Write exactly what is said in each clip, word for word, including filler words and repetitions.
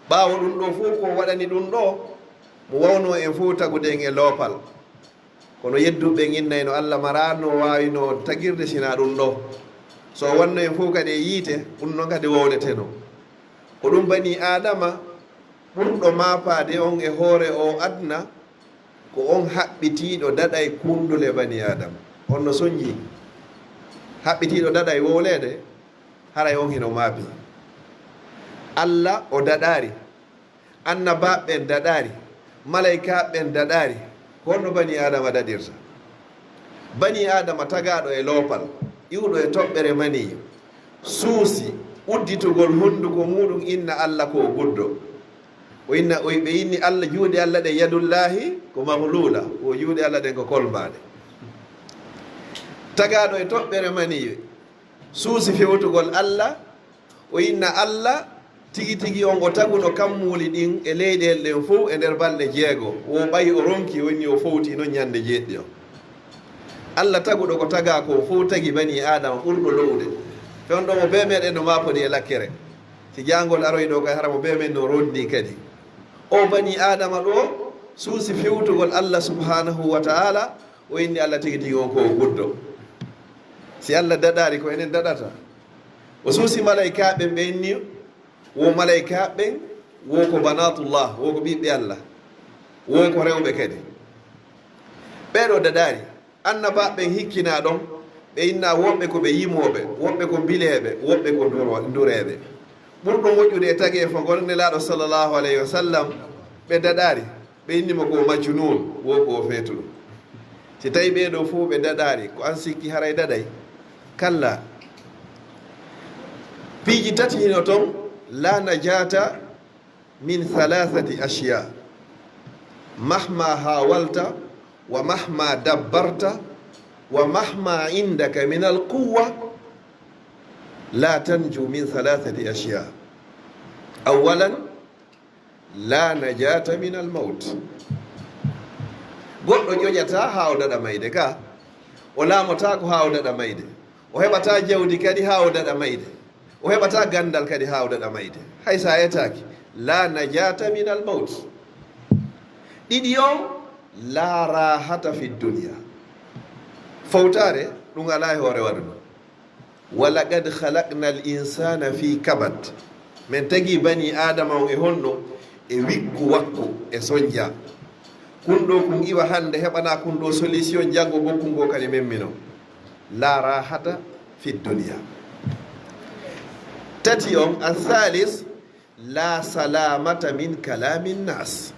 Ɓaawo ɗum ɗo fof ko waɗani ɗum ɗo, mo wawno en fof tagude en e loopal. Kono yedduɓe ɓen innayno Allah maraano waawino tagirde sina ɗum ɗo. So o wanno en fof kadi e yiite, ɗum noon kadi wowleteno. Ko ɗum bani Aadama ɓurɗo maapaade on e hoore o aduna, ko on haɓɓitiiɗo daɗay kundule bani Aadama. On no sonji. Haɓɓitiiɗo daɗay wowleede, haray on hino maapi. Allah o daɗaari. Annabaaɓe ɓen daɗaari, malaykaaɓe ɓen daɗaari, ko honno bani Aadama daɗirta? Bani Aadama tagaaɗo e loopal, iwɗo e toɓɓere maniyu, suusi udditugol hunnduko muuɗum inna Alla ko o guddo. O inna, o, ɓe inni Alla, juuɗe Alla ɗe yadullaahi ko magluula, ko juuɗe Alla ɗen ko kolmbaaɗe. Tagaaɗo e toɓɓere maniyu, suusi fewtugol Alla, o inna Alla, tigi tigi on o taguno kammuuli ɗin e leyɗeele ɗen fow e nder balɗe jeego, wo ɓay o ronki, o inni o fowti non ñande jeeɗiɗi on. Alla taguɗo ko tagaa ko fow tagi bani Aadama ɓurɗo lo'ude. Fewndo mo bee meɗen no maapodi e lakkere. Si jaangol aroy ɗo kay hara mo bee men no rondi kadi. O bani Aadama ɗo suusi fewtugol Alla subhanahu wa ta'ala, o inni Alla tigi tigi on ko o guddo. Si Alla daɗaari ko enen daɗata. O suusi malaykaaɓe ɓen ni, wo malaykaaɓe ɓen, wo ko banatullah, wo ko ɓiɓɓe Alla, wo ko rewɓe kadi. Ɓee ɗo daɗaari, annabaaɓe ɓen hikkinaa ɗon, ɓe inna woɓɓe ko ɓe yimooɓe, woɓɓe ko mbileeɓe, woɓɓe ko nduro-, ndureeɓe. Ɓurɗo moƴƴude e tageefo ngol Nelaaɗo sallallahu alayhi wa sallam, ɓe daɗaari. Ɓe inni mo ko o majnuun, wo ko o feetuɗo. Si tawi ɓee ɗo fow ɓe daɗaari, ko an sikki haray daɗay? Kalla. Piiji tati hino ton, la najata min thalathati ashya. Mahma hawalta, wa mahma dabbarta, wa mahma indaka min alquwwa, la tanju min thalathati ashya. Awwalan, la najata min al mawt. Goɗɗo ƴoƴata haa o daɗa mayde ka. O laamotaako haa o daɗa mayde. O heɓata jawdi kadi haa o daɗa mayde. O heɓata ganndal kadi haa o daɗa mayde. Hay so a etaaki, la najata min al mawt. Ɗiɗi on, la rahata fi dunya. Fowtaare, ɗum alaa e hoore waɗude. Walaqad khalaqnal insana fi kabad. Men tagi bani Aadama on e honno? E wikku wakku, e sonja. Kun ɗo kun iwa hannde, heɓana kun ɗo solution, janngo gokkun go kadi memmino. La rahata fi dunya. Tati on, athalis, la salamata min kalamin nas.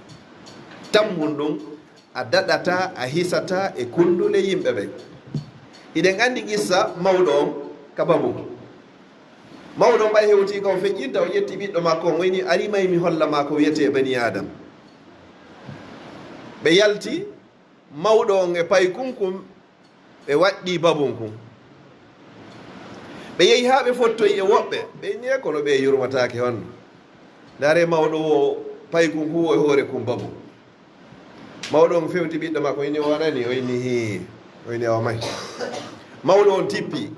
Tammun ɗum, a daɗata, a hisata e kundule yimɓe ɓen. Hiɗen anndi qissa mawɗo on ka babu. Mawɗo on ɓay hewti ka o feƴƴinta, o ƴetti ɓiɗɗo makko on, o ini, "Ari may mi holla ma ko wiyetee bani Adam." Ɓe yalti, mawɗo on e paykun kun, ɓe waɗɗii babun kun. Ɓe yehi haa ɓe fottoyi e woɓɓe, ɓe inni, "E kono ɓe yurmataake honno? Ndaaree mawɗo wo paykun kun wo e hoore kun babun." Mawɗo on fewti ɓiɗɗo makko, inni, "O waɗani?" O inni, "Hii." O inni, "Awa may." Mawɗo on tippi,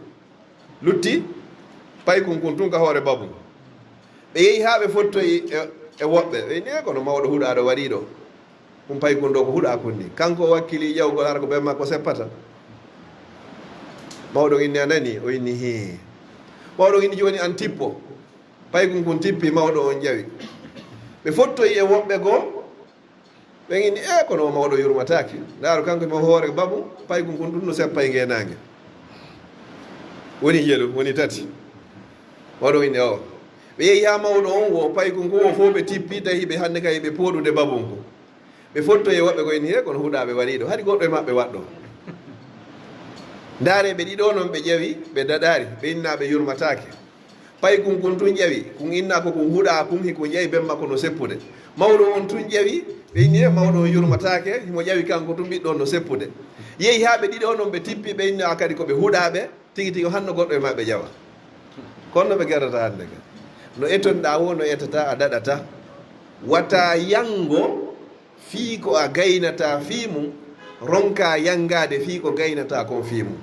lutti paykun kun tun ka hoore babun. Ɓe yehi haa ɓe fottoyi e, e woɓɓe, ɓe inni, "E kono mawɗo huɗaaɗo waɗii ɗo." Ɗum paykun ɗo ko huɗa kun ni. Kanko o wakkili ƴawgol hara ko ɓen makko seppata. Mawɗo inni, "A nani?" O inni, "Hii." Mawɗo inni, "Jooni an tippo." Paykun kun tippi, mawɗo on ƴawi. Ɓe fottoyi e woɓɓe goo. Ɓen inni, "E kono o mawɗo yurmataake. Ndaaru kanko mo hoore babu, paykun kun ɗum no seppay ngeenaange." Woni jelu, woni tati. Mawɗo inni, "O." Ɓe yehi haa mawɗo on wo, paykun kun wo fof ɓe tippi, tawi ɓe hannde kay ɓe pooɗude babun kun. Ɓe fottoyi e woɓɓe ko en, "He, kono huɗaaɓe warii ɗo, hari goɗɗo e maɓɓe waɗɗo." Ndaare ɓe ɗiɗo non ɓe ƴawi, ɓe daɗaari, ɓe inna ɓe yurmataake. Paykun kun tun ƴawi, kun inna ko kun huɗa kun, hikun ƴawi ben makko no seppude. Mawɗo on tun ƴawi, ɓe inni, "He, mawɗo on yurmataake, himo ƴawi kanko tun ɓiɗɗo on no seppude." Yehi haa ɓe ɗiɗo non ɓe tippi, ɓe inna kadi ko ɓe huɗaaɓe, tigi tigi hanno goɗɗo e maɓɓe ƴawa. Kono no ɓe gerdata hannde ka. No etonɗaa wo, no etata, a daɗata. Wata yango fii ko a gaynata fii mum, ronka yangaade fii ko gaynata kon fii mum.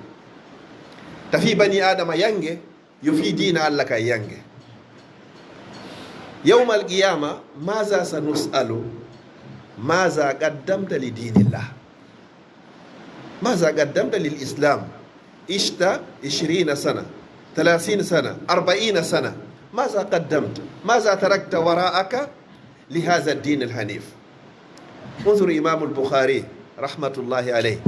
Ta fii bani Aadama yange, yo fii diina Alla kan yange. يوم القيامة ماذا سنسأل؟ ماذا قدمت لدين الله؟ ماذا قدمت للإسلام؟ عشت عشرين سنة، ثلاثين سنة، أربعين سنة، ماذا قدمت؟ ماذا تركت وراءك لهذا الدين الحنيف؟ انظر إمام البخاري رحمة الله عليه،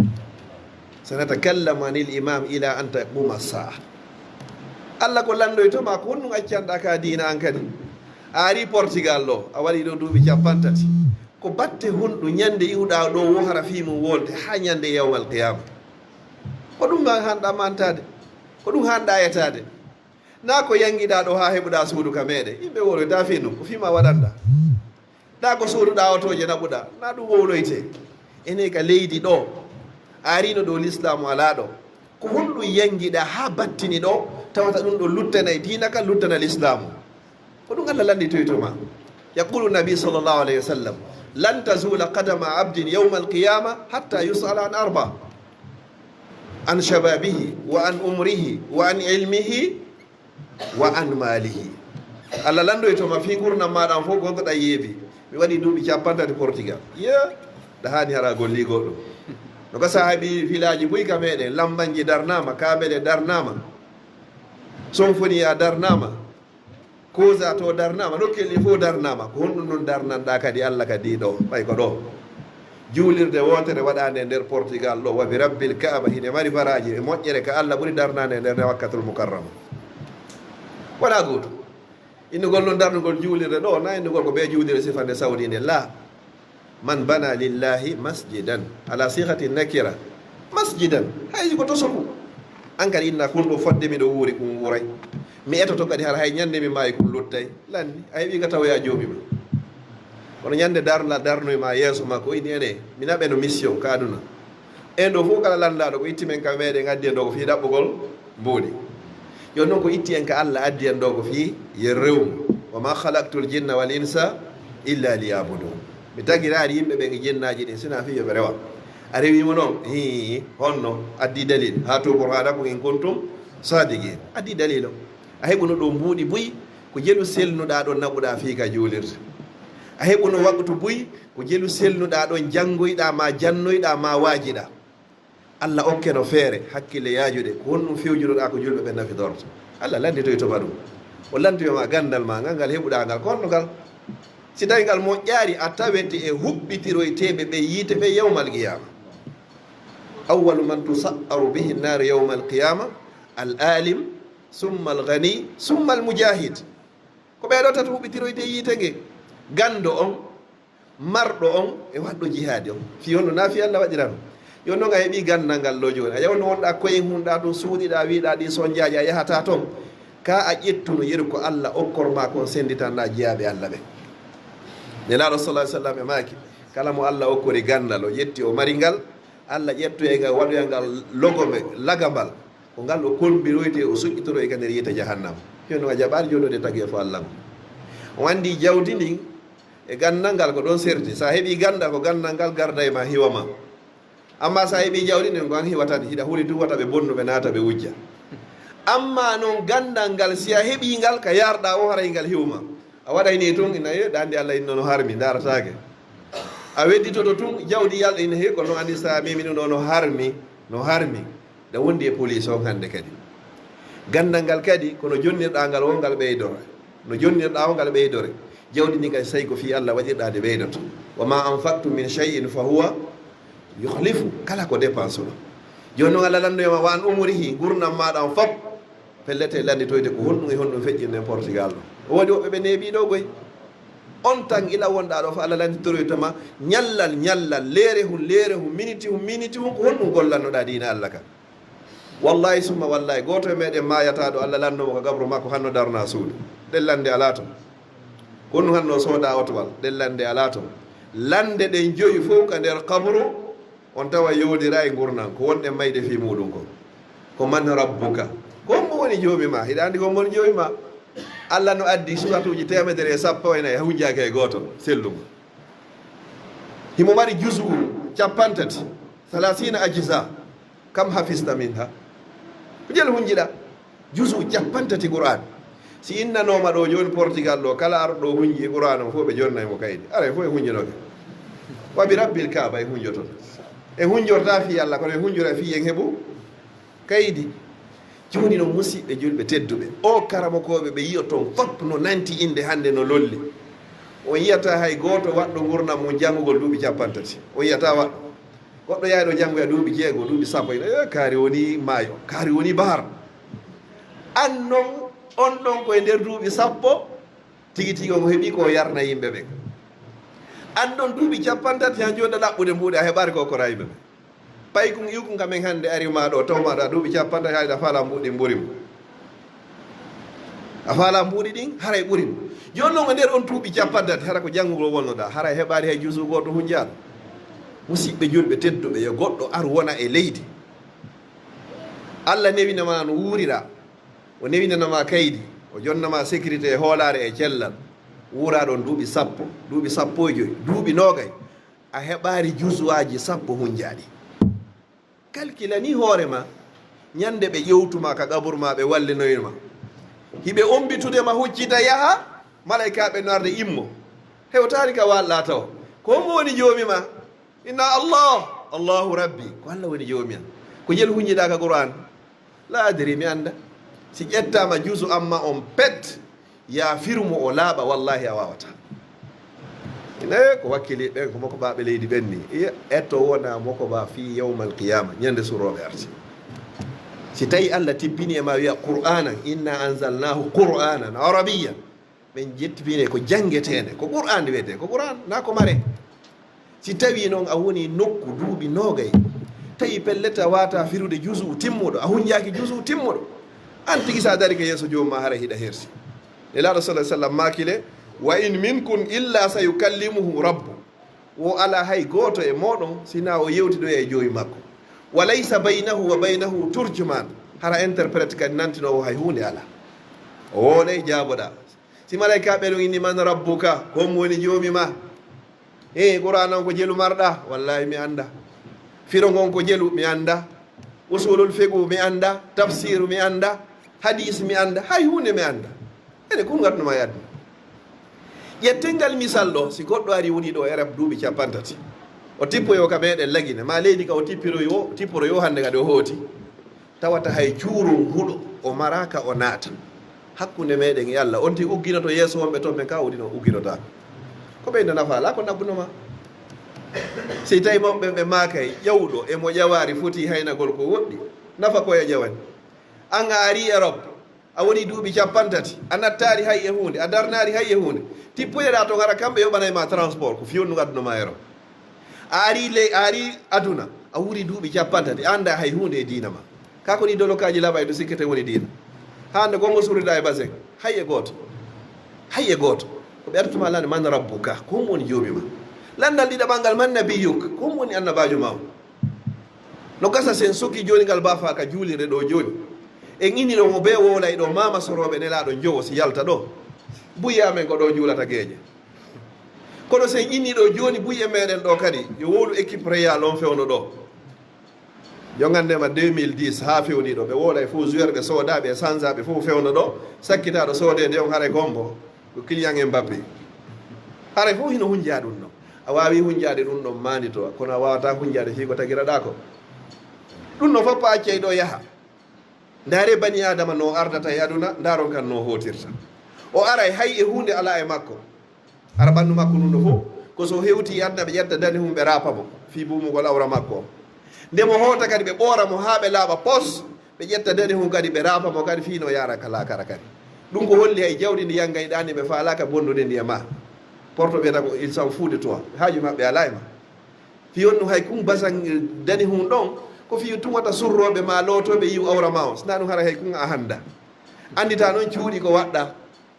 سنتكلم عن الإمام إلى أن تقوم الساعة. Allah ko lanndoyto ma ko honɗum accanɗa ka diina an kadi. A ari Portugal ɗo, a waɗi ɗo duuɓi cappanɗe tati. Ko batte honɗum ñande iwɗa ɗo wo hara fii mum wolde haa ñande yawmal qiyama? Ko ɗum ma hanɗa mantaade? Ko ɗum hanɗa yetaade? Na ko yangiɗa ɗo haa heɓuɗa suudu ka meɗen? Yimɓe wowloyta fii ɗum, ko fii ma waɗanɗa. Na ko sooduɗa otooje naɓuɗa, na ɗum wowloyte. Ene ka leydi ɗo, a arino ɗo lislaamu alaa ɗo. Ko honɗum yangiɗa haa battini ɗo, tawata ɗum ɗo luttanay diina ka, luttana lislaamu? Ko ɗum Allah lannditoyto ma. يقول النبي صلى الله عليه وسلم: لن تزول قدم عبد يوم القيامة حتى يسأل عن أربع: عن شبابه، وعن عمره، وعن علمه، وعن ماله. Allah lanndoyto ma fii ngurndan maaɗa on fof, gonɗo ɗa yeebi. Mi waɗi duuɓi cappanɗe tati Portugal. Ye, ɗa haani hara golli goɗɗo. No ka saahabi filaaji buy ka meɗen, lambanji darnama, kabele darnama, sonfoniya darnama, koza to darnama, nokkeeli fof darnama. Ko honɗum ɗum darnanɗa kadi Allah kadi ɗo? Ɓay ko ɗo. Juulirde wootere waɗaande e nder Portugal ɗo, wa bi rabbil Kaaba, hinde mari baraaji e moƴƴere ka Allah ɓuri darnaande e nder Makkatul Mukarrama. Wonaa gootum. Innugol noon darnugol juulirde ɗo, na innugol ko ɓe juulirde sifande Saudi nde, laa. من بنى لله مسجدا، على صيغة النكرة، مسجدا، hay ko tosoku. An kadi inna kun ɗo fodde miɗo wuuri kun wuuray. Mi etoto kadi hara hay ñande mi maayi kun luttay. Lanni, a heɓi ka tawoya joomi ma. Kono ñande darna, darnoy ma yeeso ma ko ini ene, mi naɓe no mission ka aduna. En ɗo fof kala lanndaaɗo ko itti men ka meɗen addi en ɗo ko fii ɗaɓɓugol mbuuɗi. Yo noon ko itti en ka Allah addi en ɗo ko fii yen rewu mo. وما خلقت الجن والإنس إلا ليعبدون. Mi tagiraali yimɓe ɓen e jinnaaji ɗin sinaa fii yo ɓe rewa. A rewi mo noon? Hii, honno? Addi dalil. Hatu burhanakum in kuntum sadiqin. Addi dalil o. A heɓuno ɗo mbuuɗi buy ko jelu selnuɗa ɗon naɓuɗa fii ka juulirde. A heɓuno waqtu buy ko jelu selnuɗa ɗon janngoyɗa ma jannoyɗa ma waajiɗa. Allah okkeno feere, hakkille yaajude, ko honɗum fewjunoɗaa ko julɓe ɓe nafidorto? Allah lannditoyto ma ɗum. O lannditoyo ma ganndal ma ngal, ngal heɓuɗaa ngal, ko honno ngal? Si tawii ngal moƴƴaari, a tawete e huɓɓitiroyteeɓe ɓe yiite ɓe yawmal qiyaama. أول من تسعر به النار يوم القيامة العالم ثم الغني ثم المجاهد. Ko ɓee ɗoo tati huɓɓitiroyte yiite nge. Ganndo on, marɗo on e waɗɗo jihaadi on. Fii honno? Na fii Allah waɗirano. Yo non a heɓii ganndal ngal ɗoo jooni. A yaw no wonɗaa koyen hunɗaa ɗum, suuɗiɗaa, wiiɗaa ɗi sonjaaji, a yahataa ton. Ka a ƴettuno yeru ko Allah okkor maa kon, sennditanɗaa jiyaaɓe Allah ɓen. Nelaaɗo sallallahu alaihi wasallam e maaki, kala mo Allah okkori ganndal, o ƴetti o mari ngal, Allah ƴettoyay ngal, waɗoya ngal logombe, lagambal. Ko ngal o kolmbiroyte, o suƴƴitoroy ka nder yiite jahannama. Fii honno a jaɓaali jooɗoyde tagee fo Allah ngon? O anndi jawdi ndin e ganndal ngal ko ɗon serti. Sa heɓii ganndal, ko ganndal ngal garday ma, hiwa ma. Amma sa heɓii jawdi ndin, ko an hiwa tan, hiɗa huli tun wata ɓe bonnu, ɓe naata, ɓe wujja. Amma non ganndal ngal, si a heɓii ngal, ka yarɗaa o haray ngal hiw ma. A waɗay ni tun, ina, "Eh, ɗa anndi Allah inno no harmi, ndarataake." A wedditoto tun, jawdi yalɗa, ina, "He, kono anndi sa memi ɗum ɗo no harmi, no harmi." Ɗa wondi e police on hannde kadi. Ganndal ngal kadi, kono jonnirɗaa ngal won ngal ɓeydore. No jonnirɗaa o ngal ɓeydore. Jawdi ndin kadi, so tawi ko fii Allah waɗirɗaa, nde ɓeydoto. "Wa ma anfaqtum min shay'in fa huwa yukhlifu." Kala ko dépense ɗo. Jooni non Allah lannoyma wa an umurihi, ngurndan maaɗa on fop. Pellet e lannditoyde ko honɗum e honɗum feƴƴirɗen Portugal ɗo. O waɗi woɓɓe ɓe neeɓii ɗo koy. On tan ila wonɗaa ɗo, fa Allah lannditoroyta ma ñallal, ñallal, leere hun, leere hun, miniti hun, miniti hun, ko honɗum gollannoɗaa diina Allah ka? Wallahi summa wallahi, gooto e meɗen maayataa ɗo Allah lanndoo mo ka gabru makko hanno darna suudu. Ɗen lannde alaa ton. Ko honɗum hanno sooda otowal? Ɗen lannde alaa ton. Lannde ɗen joyi fof ka nder kabru, on tawa yowndira e ngurndan, ko wonɗen mayde fii muɗum kon. Ko man rabbuka? Ko hombo woni joomi ma? Hiɗa anndi ko hombo woni joomi ma? Allah no addi suratuuji teemedere e sappo e nayi, a hunjaaki e gooto sellugo. Himo mari juzu cappanɗe tati, salasina ajza. Kam hafista minha? Ko jelu hunjiɗa? Juzu cappanɗe tati Qur'an. Si innanooma ɗo jooni Portugal ɗo, kala arɗo ɗo hunji e Qur'aana on fof ɓe jonnay mo kaydi. Aray fof e hunjinoke. Wa bi rabbil Kaaba e hunjoton. E hunjorta fii Alla, kono e hunjora fii en heɓu kaydi. Jooni non musiɓɓe julɓe tedduɓe, o karamokooɓe ɓe yi'oton fop no nanti innde hannde no lolli. On yi'ata hay gooto waɗɗo ngurndan mum janngugol duuɓi cappanɗe tati. On yi'ata waɗɗo. Goɗɗo yahay ɗo janngoya duuɓi jeego, duuɓi sappo, ina, "Eh, kaari woni maayo, kaari woni bahar." An non, on ɗon ko e nder duuɓi sappo, tigi tigi on heɓi ko yarna yimɓe ɓen. An ɗon duuɓi cappanɗe tati han jooni ɗaɓɓude mbuuɗi, a heɓaari ko okkora yimɓe ɓen. Paykun iwkun ka men hannde ari ma ɗo, taw ma ɗo a duuɓi cappanɗe tati, hayɗa faala mbuuɗi mburi mo. A faala mbuuɗi ɗin, haray ɓuri mo. Jooni non e nder on duuɓi cappanɗe tati, hara ko janngugol wonnoɗaa, haray heɓaari hay juzu gooto hunjaaɗo. Musiɓɓe julɓe tedduɓe, yo goɗɗo ar wona e leydi. Alla newinama no wuurira, o newinanama kaydi, o jonnama sécurité e hoolaare e cellal. Wuuraa ɗon duuɓi sappo, duuɓi sappo e joy, duuɓi noogay, a heɓaari juzuwaaji sappo hunjaaɗi. Kalkilani hoore ma, ñande ɓe ƴewtuma ka qaburu ma, ɓe wallinoyma. Hiɓe ombitude ma, huccita, yaha, malaykaaɓe no arde, immo. Hewtaani ka waalɗaa taw. Ko hombo woni joomi ma? Inna Allah, Allahu Rabbi. Ko Alla woni joomi am. Ko jelu hunjiɗaa ka Qur'an? La adri, mi annda. Si ƴettaama juzu amma on pet, yaa firu mo o laaɓa, wallahi a waawataa. Ine ko wakkili ɓen, ko mokobaaɓe leydi ɓen ni. Iya, etto wona mokobaa fii yawmal qiyama, ñande surooɓe arti. Si tawi Alla tippini e ma wiya Qur'anan, inna anzalnahu Qur'anan Arabiyyan, ɓen jettipine ko janngeteende, ko Qur'an wiyetee, ko Qur'an, naa ko mare. Si tawi non a woni nokku duuɓi noogay, tawi pellet a waawataa firude juzu timmuɗo, a hunjaaki juzu timmuɗo, an tigi sa darike yeeso joomum ma haray hiɗa hersi. Nelaaɗo sallallahu alaihi wasallam maaki le, "Wa in minkum illa sayukallimuhu rabbu." Wo alaa hay gooto e mooɗon, sinaa o yewtidoya e joomi makko. "Wa laysa baynahu wa baynahu turjuman." Hara interprète kadi nantinoowo hay huunde alaa. O wooday jaaboɗaa. Si malaykaaɓe ɗon inni, "Man rabbuka?" Ko hombo woni joomi ma? He, Qur'an on ko jelu marɗaa? Wallahi mi annda. Firo ngon ko jelu? Mi annda. Usulul fiqhu mi annda. Tafsiru mi annda. Hadis mi annda. Hay huunde mi annda. Ene kun ngatnuma e aduna. Ƴetten ngal misal ɗo, si goɗɗo ari woni ɗo Erop duuɓi cappanɗe tati. O tippoyo ka meɗen Lagine, ma leydi ka o tipporoyo, tipporoyo hannde kadi o hooti. Tawata hay cuurun huɗo o maraaka o naata. Hakkunde meɗen e Alla, on tigi ugginoto yeeso wonɓe ton ɓen ka o woni no ugginotaako. Ko ɓeyda nafa alaa ko nabbunoma. Si tawi mawɓe ɓe maakay, ƴawɗo e mo ƴawaari foti haynagol ko woɗɗi. Nafa ko e ƴawani. An a ari Erop, a woni duuɓi cappanɗe tati, a nattaari hay e huunde, a darnaari hay e huunde. Tippoyeɗaa ton hara kamɓe yoɓanay ma transport, ko fiyonnu ngadduno ma Erop. A ari ley, a ari aduna, a wuri duuɓi cappanɗe tati, a annda hay huunde e diina ma. Ka ko ni dolokaaji laɓay ɗo sikkete woni diina. Hande ko mo surida e basen, hay e gooto. Hay e gooto. Ko ɓe artuma lande, "Man rabbuka?" Ko hombo woni joomi ma? Landal ɗiɗaɓal ngal, "Man nabiyuk?" Ko hombo woni annabaajo ma on? No gasa sen sokki jooni ngal baafa ka juulirde ɗo jooni. En inni ɗo mo bee wowlay ɗo maama sorooɓe Nelaaɗo njowo si yalta ɗo. Buy amen ko ɗo juulata geeƴe. Kono sen inni ɗo jooni buy e meɗen ɗo kadi, yo wowlu équipe Real on fewndo ɗo. Jongande ma deux mille dix haa fewni ɗo, ɓe wowlay fof joueur ɓe sooda, ɓe sanza ɓe fof fewndo ɗo, sakkitaɗo soodede on haray ko hombo? Ko Kylian Mbappé. Haray fof hino hunja ɗum ɗo. A waawi hunjaade ɗum ɗon maandito, kono a waawataa hunjaade fii ko tagiraɗaa ko. Ɗum ɗon fof a accay ɗo yaha. Ndaare bani Aadama no ardata e aduna, ndaaron kan no hootirta. O aray hay e huunde alaa e makko. Hara ɓanndu makko ndun ɗo fof, ko so hewti e aduna ɓe ƴetta dande hum ɓe raapa mo, fii buumugol awra makko. Nde mo hoota kadi ɓe ɓoora mo haa ɓe laaɓa pos, ɓe ƴetta dande hum kadi ɓe raapa mo kadi fii no yaara ka laakara kadi. Ɗum ko holli hay jawdi ndi yanngayɗaa ndi ɓe faalaaka bonnude ndi e ma. Porto ɓe tan ko il s'en fout de toi. Haaju maɓɓe alaa e ma. Fii on ɗum hay kun basan dande hum ɗon, ko fii tun wata surrooɓe ma lootooɓe yiw awra ma on. Sinaa ɗum hara hay kun a hannda. Anndita noon cuuɗi ko waɗɗaa,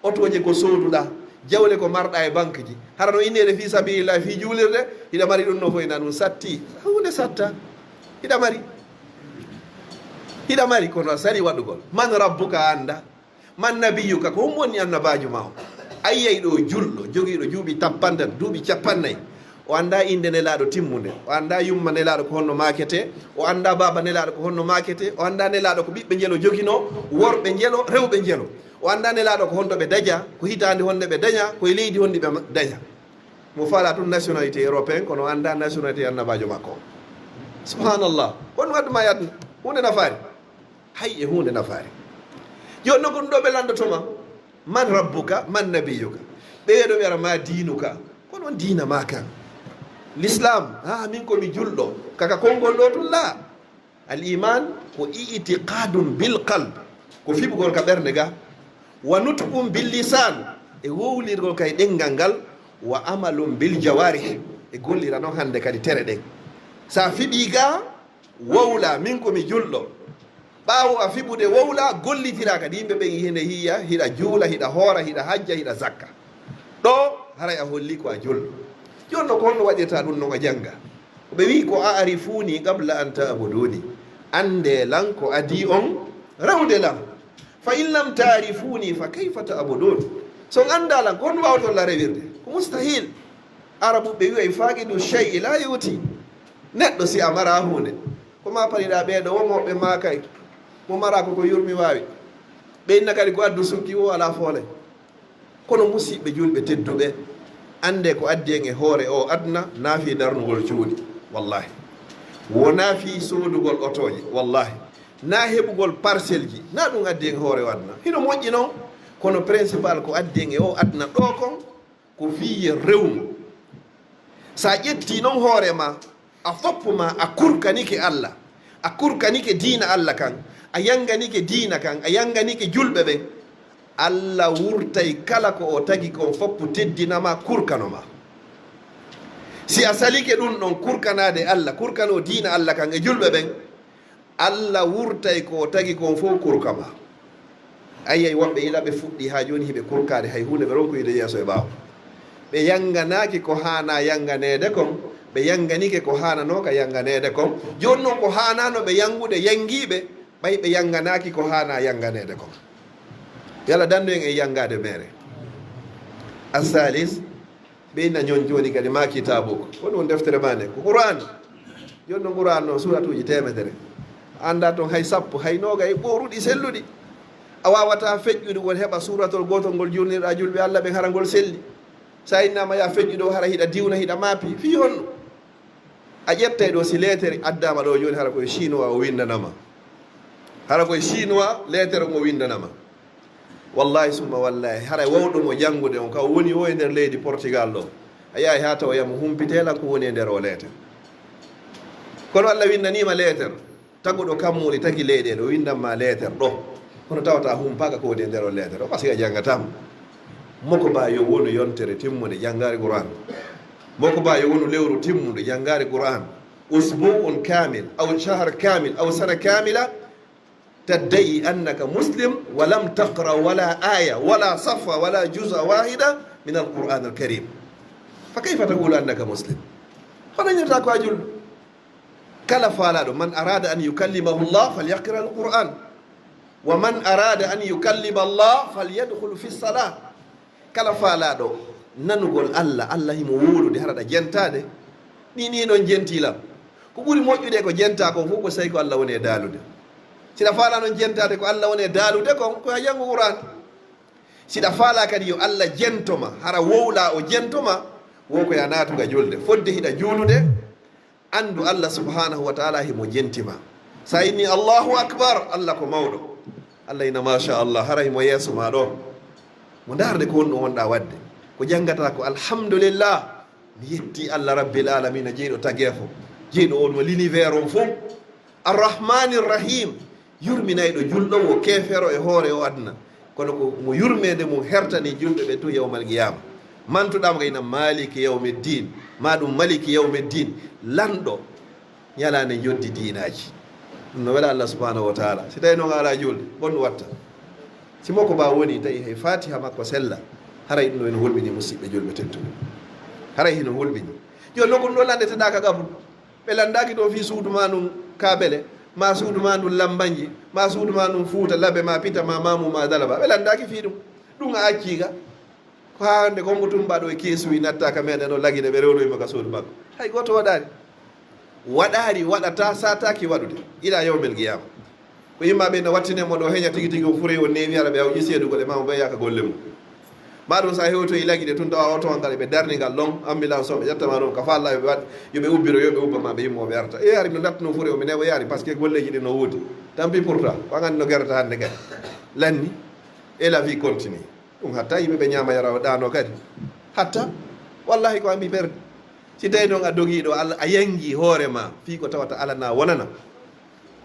otooje ko sooduɗaa, jawle ko marɗaa e banque ji. Hara no inneede fii sabilillahi, fii juulirde, hiɗa mari ɗum no fof ina ɗum satti. Huunde satta. Hiɗa mari. Hiɗa mari, kono a sali waɗugol. Man rabbuka a annda. Man nabiyuka, ko hum woni annabaajo ma o? Ayyay ɗo julɗo, jogiiɗo juuɓi tappanɗe, duuɓi capannay. O annda innde nelaaɗo timmunde. O annda yumma nelaaɗo ko honno maakete. O annda baaba nelaaɗo ko honno maakete. O annda nelaaɗo ko ɓiɓɓe njelo joginoo, worɓe njelo, rewɓe njelo. O anndaa Nelaaɗo ko honto ɓe daña, ko hitaande honde ɓe daña, ko e leydi honndi ɓe daña. Mo faala tun nationalité européen, kono o anndaa nationalité annabaajo makko. Subhanallah. Ko honɗun waɗi ma e aduna? Huunde nafaali? Hay e huunde nafaali. Jooni non ko ɗun ɗoo ɓe lanndotoo ma, "Man rabbuka, man nabiyuka?" Ɓee ɗoo ɓe ara ma diinuka. Ko honɗun diina maa kan? L'islam, haa min ko mi julɗo. Ka ka konngol ɗoo tun laa. Al iman ko i'tiqadun bil qalb, ko fiɓugol ka ɓernde ga, wa nutqun bil lisan, e wowlirgol kay ɗenngal ngal, wa amalun bil jawarih, e gollira non hannde kadi tere ɗen. Sa fiɓii ga, wowla, min ko mi julɗo. Ɓaawo a fiɓude wowla, gollitira kadi yimɓe ɓen hinde yiya, hiɗa juula, hiɗa hoora, hiɗa hajja, hiɗa zakka. Ɗoo, haray a holli ko a julɗo. Jooni non ko honno waɗirta ɗun non a jannga? Ɓe wi'i ko, "A'rifuni qabla an ta'buduni." Anndee lan ko adii on rewde lan. "Fa in lam ta'rifuni fa kayfa ta'budun." Si on anndaa lan, ko honno waawton lan rewirde? Ko mustahil. Arabuɓe wi'ay, "Faqidu shay'i la yu'ti." Neɗɗo si a maraa huunde, ko maa pariɗaa ɓee ɗoo won woɓɓe maakay, "Mo maraa ko ko yurmi waawi." Ɓe inna kadi ko addu sukki woo alaa foole. Kono musiɓɓe julɓe tedduɓe, anndee ko addi en e hoore oo aduna, naa fii darnugol cuuɗi, wallahi. Wonaa fii soodugol otooje, wallahi. Naa heɓugol parcelleji, naa ɗun addi en e hoore oo aduna. Hino moƴƴi non, kono principal ko addi en e oo aduna ɗoo kon, ko fii yen rewu mo. Sa ƴettii non hoore maa, a foppu maa, a kurkanike Alla, a kurkanike diina Alla kan, a yanganike diina kan, a yanganike julɓe ɓen, Alla wurtay kala ko o tagi kon foppu teddina ma, kurkano ma. Si a salike ɗun ɗon kurkanaade Alla, kurkanoo diina Alla kan e julɓe ɓen, Alla wurtay ko o tagi kon fow kurka ma. Ayyay, woɓɓe ila ɓe fuɗɗii haa jooni hiɓe kurkaade hay huunde, ɓe ronkoyde yeeso e ɓaawo. Ɓe yanganaaki ko haanaa yanganeede kon, ɓe yanganike ko haananoo ka yanganeede kon. Jooni non ko haanaano ɓe yangude yangii ɓe, ɓay ɓe yanganaaki ko haanaa yanganeede kon. Yo Alla dandu en e yangaade meere. Assalis, ɓe inna ñon jooni kadi ma kitabuka. Ko ɗun deftere maa nden? Ko Qur'an. Jooni non Qur'an non suuratuuji teemedere. A anndaa ton hay sappo, hay noogay ɓooruɗi selluɗi. A waawataa feƴƴude ngol heɓa suuratol gootol ngol juulnirɗaa julɓe Alla ɓen hara ngol selli. Sa innaama yaa feƴƴu ɗoo hara hiɗa diwna hiɗa maapi. Fii honno? A ƴettay ɗoo si leetere addaama ɗoo jooni hara ko e chinois o winndana ma. Hara ko e chinois leetere on o winndana ma. Wallahi summa wallahi, haray wawɗo mo janngude on, ka o woni o e nder leydi Portugal ɗoo, a yahay haa tawoya mo humpitee lan ko woni e nder oo leeter. Kono Alla winndanii ma leeter, taguɗo kammuuli tagi leyɗeele, o winndan ma leeter ɗoo. Kono tawata a humpaaka ko woni e nder oo leeter ɗoo, parce que a janngataa mo. Moko ba yo wonu yontere timmunde janngaare Qur'an. Moko ba yo wonu lewru timmundu janngaare Qur'an. Usbu'un kamil, aw shahar kamil, aw sana kamila, تدعي أنك مسلم ولم تقرأ ولا آية ولا صفحة ولا جزء واحدة من القرآن الكريم. فكيف تقول أنك مسلم؟ Hono ñirta ko a julɗo? Kala faalaaɗo, من أراد أن يكلمه الله فليقرأ القرآن. ومن أراد أن يكلم الله فليدخل في الصلاة. Kala faalaaɗo nanugol Alla, Alla himo wowlude, hara ɗa jentaade. Ni, ni non jentii lan. Ko ɓuri moƴƴude ko jentaa kon fow ko si tawii ko Alla woni e daalude. Si ɗa faalaa non jentaade ko Alla woni e daalude kon, ko yo a janngu Qur'an. Si ɗa faalaa kadi yo Alla jento ma, hara wowlaa o jento ma, wo ko yo a naatu ka julde. Fodde hiɗa juulude, anndu Alla subhanahu wa ta'ala himo jenti ma. Sa inni, "Allahu akbar," Alla ko mawɗo. Alla ina, "Masha Allah," hara himo yeeso ma ɗoo. Mo ndaarde ko honɗun wonɗaa waɗde. Ko janngataa ko, "Alhamdulillah, mi yettii Alla Rabbil Alamina, jeyɗo tageefo, jeyɗo on mo l'univers on fow. Arrahmanir Rahim, yurminayɗo julɗo wo keefeero e hoore oo aduna." Kono ko mo yurmeende mum hertani julɓe ɓe tun yawmal qiyaama. Mantuɗaa mo kay na Maliki yawmiddin, maa ɗun Maliki yawmiddin, lanɗo ñalaande njoddi diinaaji. Ɗun no wela Alla subhanahu wa ta'ala. Si tawii non a alaa julde, honɗun watta? Si moko ba woni tawi hay Fatiha makko sella, haray ɗun ɗoo hino hulɓini musiɓɓe julɓe tedduɓe. Haray hino hulɓini. Jooni non ko ɗun ɗoo lanndeteɗaa ka qabru. Ɓe lanndaaki ton fii suudu maa ndun Kaabele, maa suudu maa ndun Lambanji, maa suudu maa ndun Fuuta Labe, maa Pita, maa Maamu, maa Dalaba. Ɓe lanndaaki fii ɗun. Ɗun a accii ga. Ko haa hannde ko hongo tummbaa ɗoo e keesuuji nattaa ka meɗen ɗoo Lagine ɓe rewnoyi mo ka suudu makko? Hay gooto waɗaali. Waɗaali, waɗataa, saataaki waɗude. Ilaa yawmil qiyaama. Ko yimma ɓe no wattine mo ɗo heña tigi tigi, o fure o newi ara ɓe awƴi seedugol e ma, o ɓe yaka golle mum. Ma ɗum sa hewto e lagide tun tawa oto on kala ɓe darni ngal ɗon, ambulance on ɓe ƴettama ɗum ka falla ɓe waɗ, yo ɓe ubbiro, yo ɓe ubba ma ɓe yimmo ɓe arta. E yari mi nattuno fure o mi newa yari parce que golleji ɗi no wodi. Tant pis pour toi, ko an andi no gerata hande kadi. Lanni, et la vie continue. Ɗum hatta yimɓe ɓe ñama yara o ɗano kadi. Hatta, wallahi ko ami ɓerde. Si tawi noon a dogiiɗo, Alla, a yangi hoore ma, fii ko tawata Alla na wonana.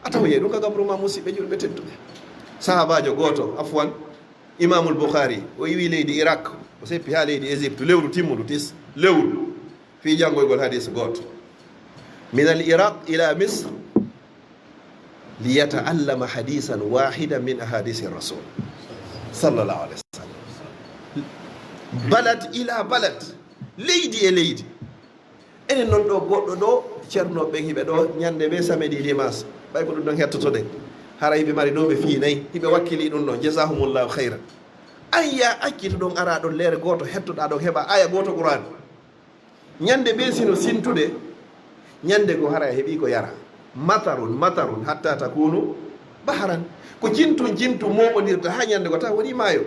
A tawoyay ɗum ka gabru ma, musiɓɓe julɓe tedduɓe. Sahabaajo gooto, afwan, Imamul Bukhari, o iwi leydi Irak, o seppi haa leydi Égypte, lewru timmudu tis, lewru, fii janngoygol hadis gooto. Min al Iraq ila Misr, liyataallama hadisan wahidan min ahadisi rasul, sallallahu alaihi wasallam. Balad ila balad, leydi e leydi. Enen noon ɗo goɗɗo ɗo, ceernooɓe ɓen hiɓe ɗo, ñande ɓe samedi dimanche, ɓay ko ɗum ɗon hettotoɗen. Hara hiɓe mari ɗo ɓe fii nayi, hiɓe wakkili ɗum ɗon, jazahumullahu khayran. An ya accito ɗon, ara ɗon leere gooto, hettoɗa ɗon, heɓa aya gooto Qur'an. Ñande ɓe sino sintude, ñande go hara heɓi ko yara. Matarun, matarun, hatta takunu baharan. Ko cintun cintu moɓondirta ha ñande go tawa woni maayo.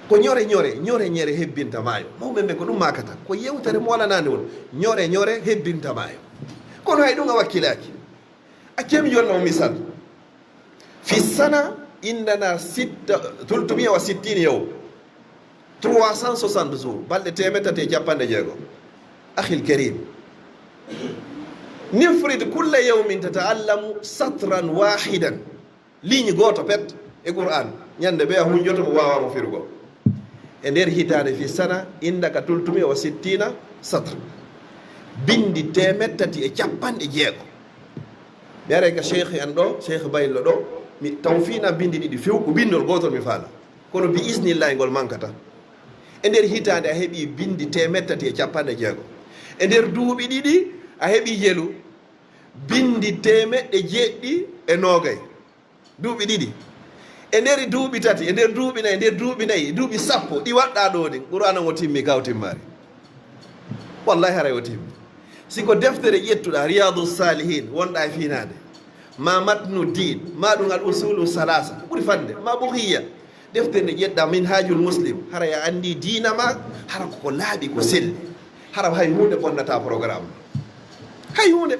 Ko ñore ñore, ñore ñere hebbinta maayo. Mawɓe ɓen ko ɗum makata. Ko yewtere mo walanani on. Ñore ñore hebbinta maayo. Kono hay ɗum a wakkilaaki. A kemi jonna o misal. Fi sana indana sitta, tultumiya wa sittin yawm. Trois cent soixante jours. Balɗe teemeɗɗe tati e capanɗe jeego. Akhil karim. Nifrid kulla yawmin tata'allamu satran wahidan. Ligne gooto pet e Qur'an. Ñande ɓe a hunjoto mo wawa mo firugol. E nder hitaande fi sana inda ka tultumi o sittina satra. Bindi teemeɗɗe tati e capanɗe jeego. Mi aray ka cheikh an ɗo, cheikh Baylo ɗo, mi taw fina bindi ɗiɗi few, ko bindol gootol mi faala. Kono bi isnillahi ngol mankata. E nder hitaande a heɓi bindi teemeɗɗe tati e capanɗe jeego. E nder duuɓi ɗiɗi a heɓi jelu bindi teemeɗɗe jeeɗiɗi e noogay. Duuɓi ɗiɗi. E nder duuɓi tati, e nder duuɓi nayi, e nder duuɓi nayi, duuɓi sappo, ɗi waɗɗa ɗo ɗin, Qur'an on o timmi ka o timmari. Wallahi haray o timmi. Si ko deftere ƴettuɗa, Riyadu Salihin, wonɗa e finaade. Ma Matnu Din, ma ɗum Al Usulu Salasa, ko ɓuri fande, ma Buhiya. Deftere nde ƴetɗa Minhajul Muslim, haray a andi diina ma, hara ko laaɓi ko selli. Hara hay huunde bonnata programme. Hay huunde.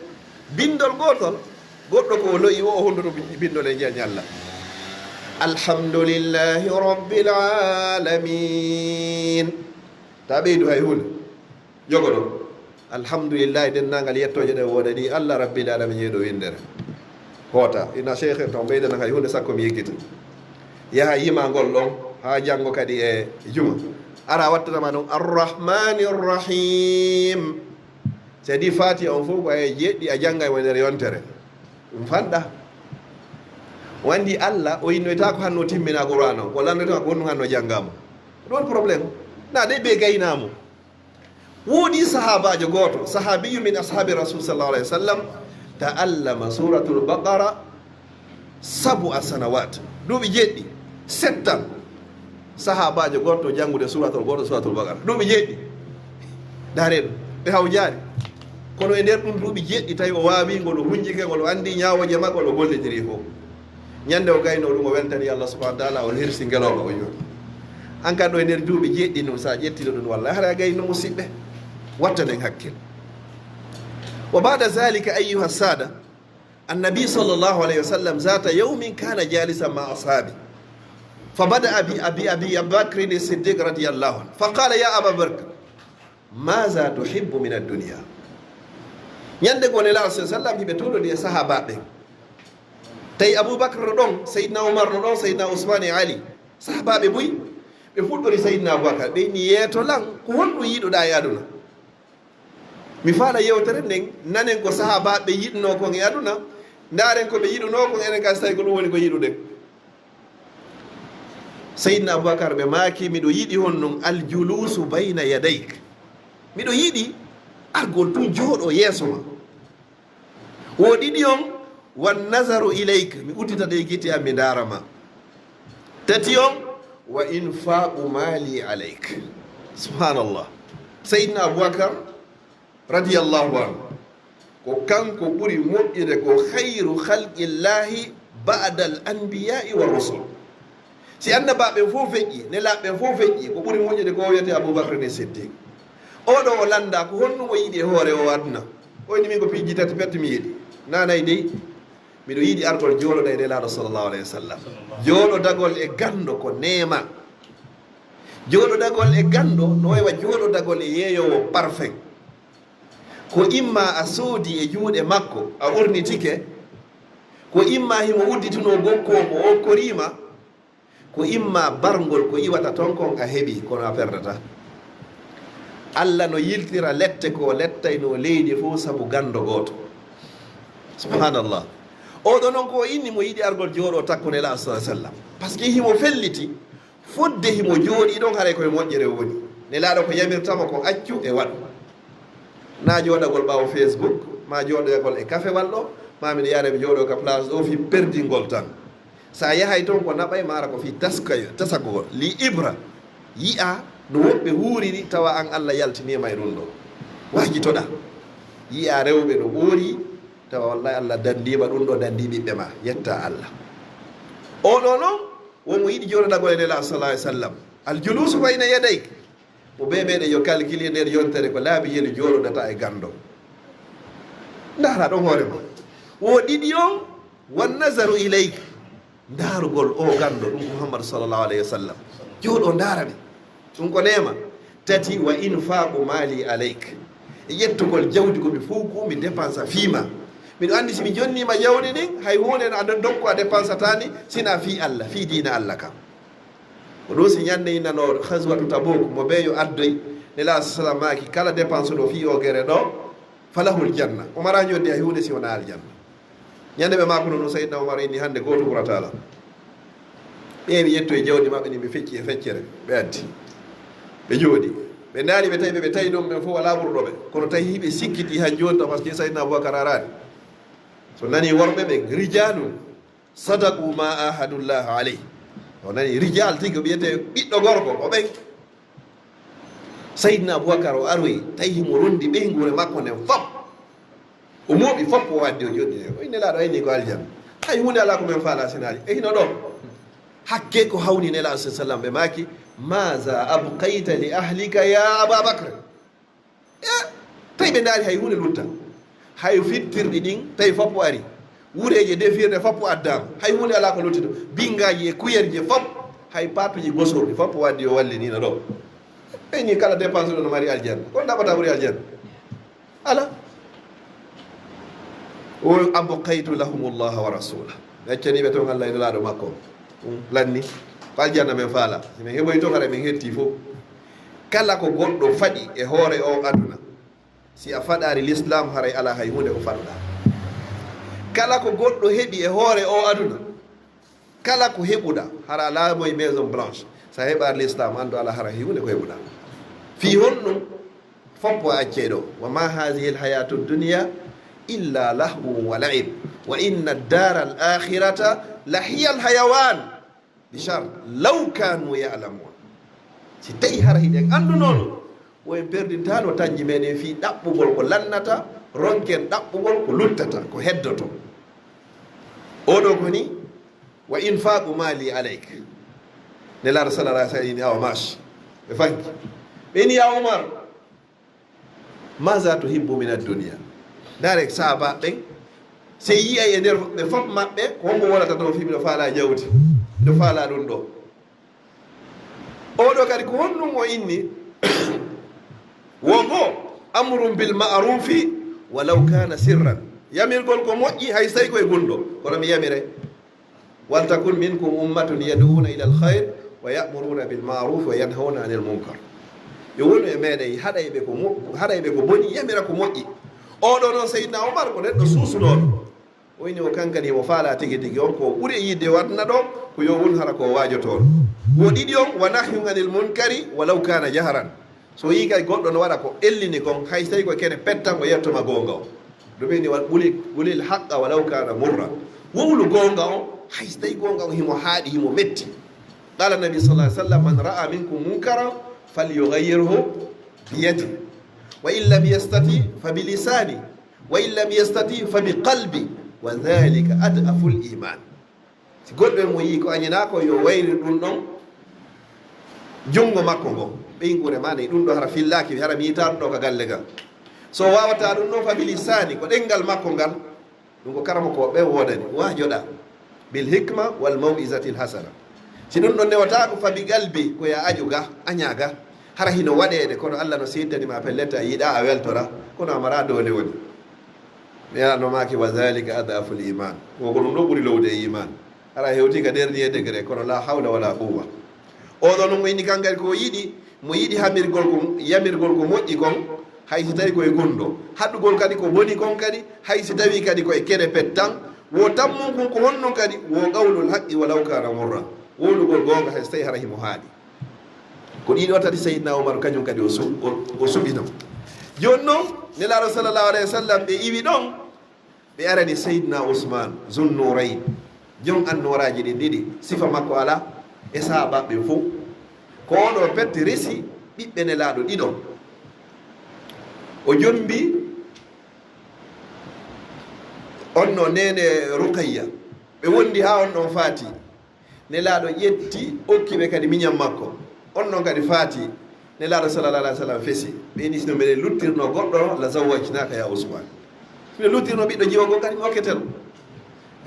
Bindol gootol, goɗɗo ko o lo'i o, o honduɗo bindol e ñalla. Alhamdulillahi Rabbil Alamin. Ta ɓeydu hay huunde. Jogo ɗo. Alhamdulillahi, denndaangal yettooje ɗe wooɗani Allah Rabbil Alamin, yeeɗo winndere. Hoota, ina sheekhe to ɓeydana hay huunde sakko mi yeggita. Yaha yima ngol ɗon, haa janngo kadi e juma. Ara wattanama ɗon Arrahmanir Rahim. Sedi Fatiha on fof ko aya jeeɗiɗi a jannga e nder yontere. Ɗum fanɗa. O anndi Allah, o innoyta ko hanno timmina Qur'an on. O lannoyta ko honɗum hanno janngama. Ɗon problème. Na de be gaynamo. Woodi sahaabaajo gooto, sahaabiyyu min ashaabi Rasul sallallahu alaihi wasallam, ta'allama suratul Baqara sab'a sanawat. Duuɓi jeeɗiɗi, sept ans. Sahaabaajo gooto janngude suratul gooto, suratul Baqara. Duuɓi jeeɗiɗi. Dare ɗum. Ɓe hawjaari. Kono e nder ɗum duuɓi jeeɗiɗi, tawi o waawi ngol, o hunjike ngol, o anndi ñaawooje makko, o gollidiri fof. Ñande o gayno ɗum, o weltani Allah subhanahu wa ta'ala, o hirsi ngelooba, o yoni. An kan ɗo e nder duuɓi jeeɗiɗi ɗum, sa ƴettino ɗum, wallahi hara gayno musiɓɓe. Wattanen hakkil. Wa ba'da zalika, ayyuha sada, annabi sallallahu alayhi wa sallam, zata yawmin kana jalisan ma ashabi. Fa bada'a bi abi, abi Bakr Siddiq radiyallahu anhu. Fa qala, ya Aba Bakr, maza tuhibbu min ad-dunya? Ñande goo Nelaaɗo sallallahu alayhi wa sallam, hiɓe tuudodi e sahaabaaɓe. Tawi Abubakar no ɗon, Seydina Umar no ɗon, Seydina Usman e Ali. Sahaabaaɓe buy, ɓe fuɗɗori Seydina Abubakar. Ɓe inni, yeeto lan, ko honɗum yiɗuɗaa e aduna? Mi faala yewtere nden, nanen ko sahaabaaɓe yiɗunoo kon e aduna, ndaaren ko ɓe yiɗunoo kon, enen kadi so tawi ko ɗum woni ko yiɗuɗen. Seydina Abubakar ɓe maaki, miɗo yiɗi honɗum, al julusu bayna yadayk. Miɗo yiɗi argol tun jooɗo yeeso ma. Wo ɗiɗi on, wan nazaru ilayk, mi uddita ɗe gite am mi ndaara ma. Tati on, wa infaqu mali alayk. Subhanallah. Seydina Abubakar radiyallahu anhu, ko kanko ɓuri moƴƴude, ko khayru khalqillahi ba'dal anbiya'i war rusul. Si annabaaɓe ɓen fof feƴƴi, nelaaɓe ɓen fof feƴƴi, ko ɓuri moƴƴude ko o wiyetee Abubakr ne Siddiq. Oɗo o lannda ko honɗum o yiɗi e hoore o aduna. O inni min ko piiji tati pet mi yiɗi. Nanay dey, miɗo yiɗi argol jooɗoɗa e Nelaaɗo sallallahu alayhi wa sallam. Jooɗodagol e ganndo ko neema. Jooɗodagol e ganndo no wayi wa jooɗodagol e yeeyoowo parfum. Ko imma a soodi e juuɗe makko, a urnitike, ko imma himo udditunoo gokku o mo okkoriima, ko imma barngol ko iwata ton kon a heɓi, kono a perdata. Alla no yiltira lette ko lettaynoo leydi fof sabu ganndo gooto. Subhanallah. Oɗo noon ko o inni mo yiɗi argol jooɗo takko Nelaaɗo sallallahu alayhi wa sallam. Parce que himo felliti, fodde himo jooɗi ɗon haray koye moƴƴere o woni. Nelaaɗo ko yamirtamo ko accu e waɗu. Na jooɗagol ɓaawo Facebook, ma jooɗagol e kafewal ɗo, ma miɗo yaara mi jooɗo ka place ɗo fi perdingol tan. Sa yahay ton ko naɓay mara ko fi taskayo, tasagol, li ibra, yi'a no woɓɓe wuuriri tawa an Alla yaltiniima e ɗum ɗo. Waajitoɗa. Yi'a rewɓe no ɓoori, tawa wallahi Alla dandiima ɗum ɗo, dandi ɓiɓɓe ma. Yetta Alla. Oɗo noon, wonmo yiɗi jooɗodagol e Nelaaɗo sallallahu alayhi wa sallam. Al juluusu bayna yadayk. Mo bee meɗen yo calcule nder yontere ko laabi yeli jooɗodata e ganndo. Ndaara ɗon hoore ma. Wo ɗiɗi on, wan nazaru ilayk. Ndaarugol o ganndo, ɗum ko Muhammadu sallallahu alayhi wa sallam. Jooɗo ndaara mi. Ɗum ko neema. Tati, wa infaqu mali alayk. E ƴettugol jawdi ko mi fow ko mi dépensa fii ma. Miɗo anndi si mi jonniima jawdi ndin, hay huunde no a dokku a dépensata ni, sina fii Alla, fii diina Alla kan. Ko ɗum si ñande innanoo Ghazwatu Tabuk, mo bee yo addoy, Nelaaɗo sallallahu alayhi wa sallam maaki, kala dépense ɗo fii o gere ɗo, falahul janna. Umar a ñoddi hay huunde si wonaa aljanna. Ñande ɓe maakuno ɗum, Sayyidina Umar inni hannde gooto ɓurata lan. Ɓe ɓe ƴettu e jawdi maɓɓe ni, ɓe fecci e feccere, ɓe addi. Ɓe jooɗi. Ɓe ndaari, ɓe tawi ɓe, ɓe tawi ɗon ɓen fof walaa ɓurɗo ɓe. Kono tawi hiɓe sikkiti han jooni taw, parce que Sayyidina Abubakar araani. So nani worɓe ɓen, rijalun sadaqu ma ahadullaha alayh. O nani rijal tigi, o ɓiyetee ɓiɗɗo gorko, o ɓen. Sayyidina Abubakar o aroyi, tawi himo rondi ɓeynguure makko nden fop. O mooɓi fop o waddi o joɗɗini. O inni Nelaaɗo ayni ko aljanna. Hay huunde alaa ko men faala sinaali. E hino ɗo. Hakke ko hawni Nelaaɗo sallallahu alayhi wa sallam ɓe maaki, maza abqayta li ahlika ya Aba Bakr? E, tawi ɓe ndaari hay huunde lutta. Hay fittirɗi ɗin, tawi foppo ari. Wureeje defirɗe foppo addaama. Hay huunde alaa ko lutti ɗo. Binngaaji e kuyerje fop, hay paatuji gosorɗi foppo waddi o wallinino ɗo. Ɓe ni kala dépense ɗo no mari aljanna. Kono ɗaɓɓata ɓuri aljanna. Ala. O abqaytu lahumullaha wa rasula. Mi accani ɓe toon Allah e Nulaaɗo makko. Ɗum lanni. Ko aljanna men faala. Si men heɓoyi toon, haray men hetti fof. Kala ko goɗɗo faɗi e hoore o aduna, si a faɗaari l'islam, haray alaa hay huunde ko faɗuɗaa. Kala ko goɗɗo heɓi e hoore o aduna, kala ko heɓuɗaa, hara a laamoyi Maison Blanche, si a heɓaari l'islam, anndu alaa hara hay huunde ko heɓuɗaa. Fii honɗum? Foppo a accay ɗo. Wa ma hazihi alhayatu dunya illa lahwun wa la'ib. Wa inna ad-dara al-akhirata la hiya al-hayawan. Bi shart, law kanu ya'lamun. Si tawi hara hiɗen anndunono, wo en perdintaano tanji meɗen fii ɗaɓɓugol ko lannata, ronken ɗaɓɓugol ko luttata, ko heddoto. Oɗo ko ni, wa infaqu mali alayk. Nelaaɗo sallallahu alayhi wa sallam ini awa mash. Ɓe fanki. Ɓe ini ya Umar, maza tuhibbu min ad-dunya? Ndaare sahaaba ɓen, sey yi'ay e nder ɓe fof maɓɓe, ko hombo wonata ɗon fii miɗo faala jawdi, miɗo faala ɗum ɗo. Oɗo kadi ko honɗum o inni? Wo goo, amrun bil ma'rufi walaw kana sirran. Yamirgol ko moƴƴi hay sey ko e gunndo, kono mi yamiray. Wal takun minkum ummatun yad'una ila al khayr wa ya'muruna bil ma'ruf wa yanhawna anil munkar. Yo wonu e meɗen haɗayɓe ko mo-, haɗayɓe ko boni, yamira ko moƴƴi. Oɗo noon Seydina Omar ko neɗɗo suusunooɗo. O inni o kankani mo faala tigi tigi on ko ɓuri e yidde o aduna ɗo, ko yo won hara ko waajotooɗo. Wo ɗiɗi on, wa nahyun anil munkari walaw kana jaharan. So yii kay goɗɗo no waɗa ko ellini kon, hay so tawi ko kene pettan o yettoma goonga o. Ɗum ɓe ni wal ɓuli, ɓulil haqqa walaw kana murra. Wowlu goonga o, hay so tawi goonga o himo haaɗi, himo metti. Qala nabi sallallahu alaihi wasallam, man ra'a minkum munkaran falyughayyirhu biyadihi. Wa in lam yastati fa bilisani. Wa in lam yastati fa bi qalbi. Wa dhalika ad'aful iman. Si goɗɗo e mo yii ko añinaa ko, yo wayru ɗum ɗon junngo makko ngo. Ɓeynguure maa nde ɗum ɗo hara fillaaki, hara mi yitaa ɗum ɗo ka galle gal. So waawataa ɗum ɗon, fa bi lisaani, ko ɗenngal makko ngal. Ɗum ko karamokooɓe ɓe woodani, waajoɗaa. Bil hikma wal maw'izatil hasana. Si ɗum ɗon newataa ko, fa bi qalbi, ko ya aƴu ga, añaa ga. Hara hino waɗeede, kono Allah no seedani ma pellet, a yiɗaa, a weltora, kono a maraa doole woni. Mi ala no maaki, wa zalika adaful iman. Ko ko ɗum ɗo ɓuri lowde e iman. Hara hewti ka dernier degré, kono la hawla wala quwwa. Oɗo non o inni kan kadi ko yiɗi, mo yiɗi hamirgol ko, yamirgol ko moƴƴi kon, hay si tawi ko e gunndo. Haɗugol kadi ko boni kon kadi, hay si tawi kadi ko e kere pet tan. Wo tammun kun ko honnon kadi, wo qawlul haqqi walaw kana murra. Wowlugol goonga hay si tawi hara himo haaɗi. Ko ɗiɗo tati Seydina Umar kañum kadi o su-, o, o suɓi non. Jooni non, Nelaaɗo sallallahu alayhi wa sallam ɓe iwi ɗon, ɓe arani Seydina Usman, Zunnurayn, jom annooraaji ɗin ɗiɗi, sifa makko alaa, e sahaabaaɓe ɓen fow. Ko oɗo pet resi ɓiɓɓe Nelaaɗo ɗiɗo. O jombi on no neene Ruqayya. Ɓe wondi haa on ɗon faati. Nelaaɗo ƴetti, okki ɓe kadi miñan makko. On ɗon kadi faati. Nelaaɗo sallallahu alaihi wasallam fesi. Ɓe ni, "Si no mbeɗen luttirno goɗɗo, la zawwajnaka ya Usman. Si mbeɗen luttirno ɓiɗɗo jiwo goo kadi, mi okkete ɗum."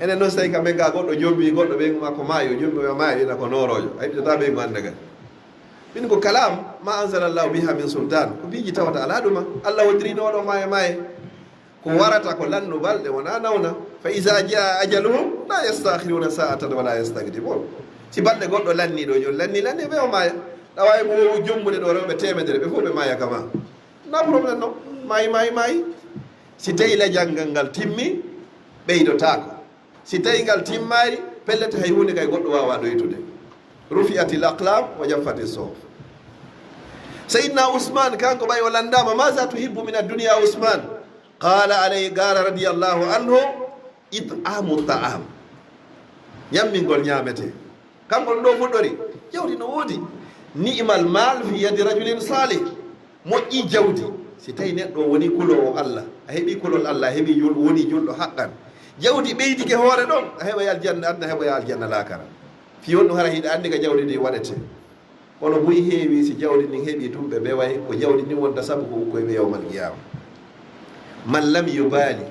Enen noon, so tawi ka men ga goɗɗo jombi goɗɗo ɓeyngu makko maayo, jombi o maayo, ina ko nooroojo. A yiɗata ɓeyngu annda kadi. Min ko kalam ma anzalallahu biha min sultan. Ko piiji tawata alaa ɗuma. Allah hoddiri no oɗo maaye maaye. Ko warata ko lannu balɗe wona nawna. Fa iza jaa ajaluhum la yastakhiruna sa'atan wala yastaqdimun. Si balɗe goɗɗo lanni ɗo, joni lanni, lanni ɓe o maaya. Ɗawa e mo wowu jombude ɗo rewɓe teemedere, ɓe fof ɓe maaya kama. Na problème non. Maayi, maayi, maayi. Si tawi lajal ngal ngal timmi, ɓeydotaako. Si tawi ngal timmaali, pellet hay huunde kay goɗɗo waawaa ɗoytude. Rufi'atil aqlam wa jaffati suhuf. Seydina Usman kanko ɓay o landaama, "Maza tuhibbu min ad-dunya Usman?" Qala alay-, qala radiyallahu anhu, "It'amu ta'am." Ñammingol ñaametee. Kanko ɗum ɗo fuɗɗori. Jawdi no woodi. "Ni'mal mal fi yadi rajulin salih." Moƴƴi jawdi. Si tawi neɗɗo woni kuloowo Allah, a heɓi kulol Allah, a heɓi jul-, woni julɗo haqqan. Jawdi ɓeydike hoore ɗon, a heɓay aljanna aduna, a heɓoya aljanna laakara. Fii honɗum? Hara hiɗa anndi ka jawdi ndi waɗete. Kono buy heewi, si jawdi ndin heɓi tun, ɓe beway ko jawdi ndin wonta sabu ko ukkoy ɓe yawmal qiyama. Man lam yubali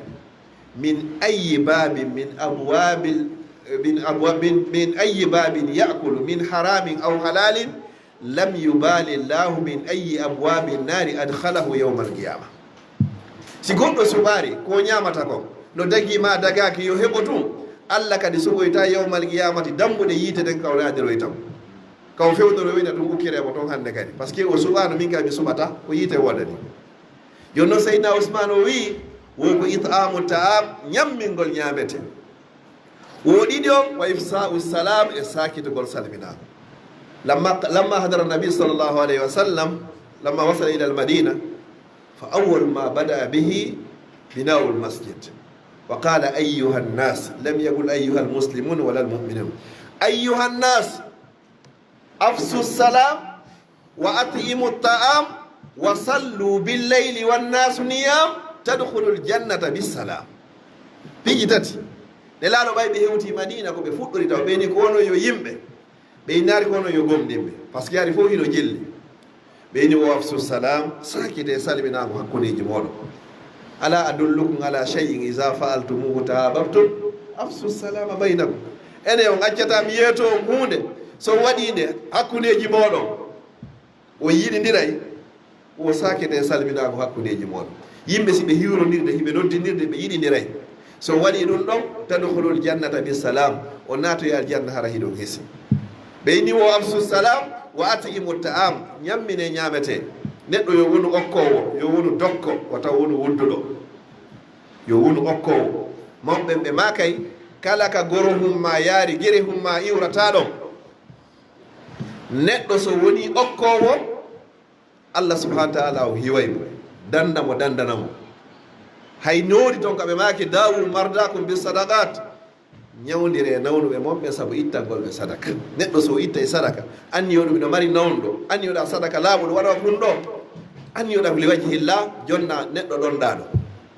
min ayyi babin min abwabil, min abwa-, min, min ayyi babin ya'kulu min haramin aw halalin, lam yubali Llahu min ayyi abwabi nnari adkhalahu yawmal qiyama. Si goɗɗo suɓaari ko ñaamata kon, no dagii ma dagaaki, yo heɓo tun. Allah kadi suɓoyta yawmal qiyamati dambuɗe yiite ɗen, ka o naadiroyta mo. Ka o fewnoroyta tun, ukkiree mo ton hannde kadi. Parce que o suɓaano, min kadi mi suɓata, ko yiite woodani. Jooni non, Seydina Usmaan o wi'i, wo ko it'amu ta'am, ñammingol ñaametee. Wo ɗiɗi on, wa ifsa'u salam, e saakitugol salminaago. Lamma, lamma hadara nabi sallallahu alayhi wa sallam, lamma wasala ila al-Madina, fa awwalu ma bada'a bihi bina'u al-masjid. Wa qala, "Ayyuha an-nas," lam yaqul, "Ayyuha al-muslimun wala al-mu'minun." "Ayyuha an-nas, afsu salam, wa at'imu ta'am, wa sallu bil layli wan nasu niyam, tadkhulul jannata bis salam." Piiji tati. Nelaaɗo ɓay ɓe hewti Madina, ko ɓe fuɗɗori taw, ɓe ni ko wono yo yimɓe. Ɓe innaari ko wono yo gomɗinɓe. Parce que hari fof hino jelli. Ɓe ni, "Wa afsu salam, saakite salminaago hakkundeeji mooɗon. Ala adullukum ala shay'in iza fa'altumuhu tahabbtum, afsu salama baynakum." Ene on accata mi yeeto on huunde, so waɗi nde hakkundeeji mooɗon, o yiɗindiray, o saakete salminaago hakkundeeji mooɗon. Yimɓe si ɓe hiwrondirde, hiɓe noddindirde, ɓe yiɗindiray. So waɗi ɗum ɗon, tadkhulul jannata bis salam, o naatoya aljanna hara hiɗon hesi. Ɓe inni, "Wa afsu salam, wa at'imu ta'am," ñammine ñaametee. Neɗɗo yo wonu okkoowo, yo wonu dokko, wata wonu wudduɗo. Yo wonu okkoowo. Mawɓe ɓe maakay, kala ka goro humma yaari, gere humma iwrata ɗon. Neɗɗo so woni okkoowo, Allah subhanahu wa ta'ala o hiway mo, danda mo, dandana mo. Hay noori ton ka ɓe maaki, "Dawu mardakum bis sadaqat." Ñawndire nawnuɓe mon ɓe sabu ittangol ɓe sadaka. Neɗɗo so ittay sadaka, anniyo ɗum ino mari nawnuɗo, anniyoɗa sadaka laaɓuɗo waɗa ɗum ɗo, anniyoɗa ko liwajhillah, jonna neɗɗo ɗonɗaɗo.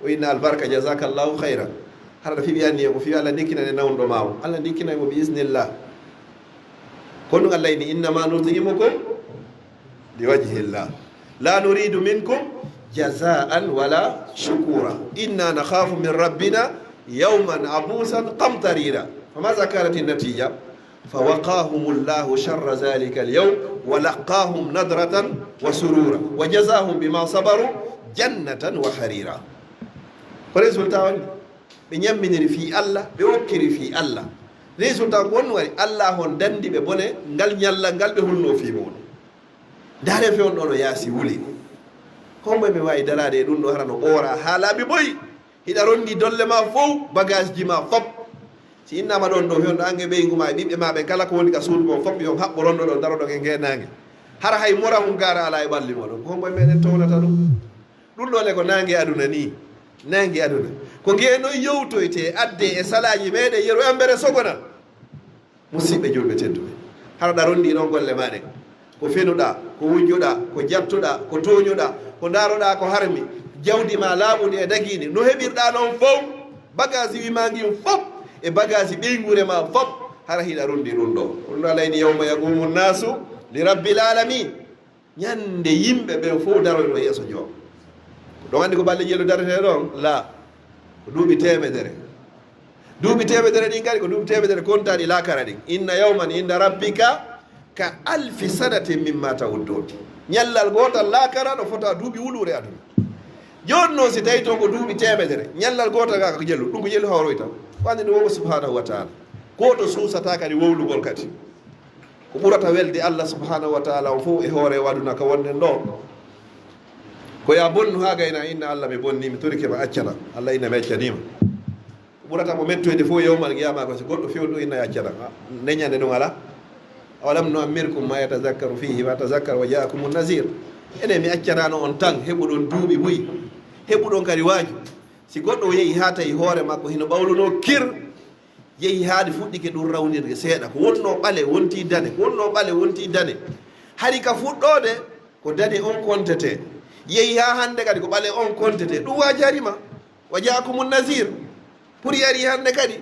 O inna albarka, jazakallahu khairan. Hara ɗa fiɓi anniya ko fiɓi Allah ndikkinane nawnuɗo ma o, Allah ndikkinay mo bi isnillah. Ko ɗum Allah ini, innama nutimukum li wajhillah la nuridu minkum jazaan wala shukura inna nakhafu min rabbina yawman abusan qamtarira. Fa maza kanat natija? Fa waqahumullahu sharra zalika al-yawm wa laqahum nadratan wa surura wa jazahum bima sabaru jannatan wa harira. Ko résultat woni ɓe ñamminiri fii Allah, ɓe okkiri fii Allah. Résultat ko woni wari Allah on dandi ɓe bone ngal ñallal ngal ɓe hulno fii muɗum. Ndaare fewndo ɗo yaasi wuli. Hombo e ɓe waawi daraade e ɗum ɗo hara no ɓoora haa laaɓi boyi. Hiɗa ronndi dolle ma fow, bagage ji ma fop. Si innama ɗon ɗo fewndo ange ɓeyngu ma e ɓiɓɓe ma ɓen kala ko woni ka suudu mon fop yo on haɓɓo ronndo ɗon daroɗon e ngee naange. Hara hay mora hun gaara alaa e ɓalli moɗon. Ko hombo e meɗen townata ɗum? Ɗum ɗo ne ko naange aduna ni. Naange aduna. Ko ngee noon yowtoyte adde e salaaji meɗen yeru ambere sogona. Musidɓe julɓe tedduɓe, hara ɗa ronndi ɗon golle ma ɗen, ko fenuɗa, ko wujjuɗa, ko jattuɗa, ko tooñuɗa, ko ndaroɗa ko harmi, jawdi ma laaɓundi e dagiindi, no heɓirɗa noon fow, bagage wi ma ngin fop, e bagage ɓeynguure ma fop, hara hiɗa ronndi ɗum ɗo. Ɗum ɗo alayni yawma yaqumu nnasu li rabbil alamin. Ñande yimɓe ɓen fow daroyno yeeso joom. Ɗon anndi ko balɗe jeelu daretee ɗon? Laa. Ko duuɓi teemedere. Duuɓi teemedere ɗin kadi ko duuɓi teemedere kontaaɗi laakara ɗin. Inna yawman inda rabbika ka alfi sanatin mimma ta'uddun. Ñallal gootal laakara no fota duuɓi wuluure aduna. Jooni noon si tawi toon ko duuɓi teemedere, ñallal gootal ngal ko jelu, ɗum ko jelu hawroyta. Ko anndi ɗum wonko subhanahu wa taala. Gooto suusata kadi wowlugol kadi. Ko ɓurata welde Allah subhanahu wa taala on fof e hoore aduna ka wonɗen ɗo. Ko ya bonnu haa gayna inna Allah mi bonni, mi torike ma accana. Allah inna mi accanima. Ko ɓurata mo mettoyde fof yawmal qiyama ko si goɗɗo fewndo inna accana. Neñande ɗum ala. Awalam nu'ammirkum ma yatazakkaru fihi ma tazakkar wa ja'akumun nazir. Ene mi accanano on tan heɓuɗon duuɓi buy. Heɓuɗon kadi waaju. Si goɗɗo yehi haa tawi hoore makko hino ɓawluno kir, yehi haa ɗi fuɗɗike ɗum rawnirde seeɗa. Ko wonnoo ɓale wonti dane, ko wonnoo ɓale wonti dane. Hari ka fuɗɗoode ko dane on kontete. Yehi haa hannde kadi ko ɓale on kontete. Ɗum waajaari ma. Wa ja'akumun nazir. Pour yari hannde kadi.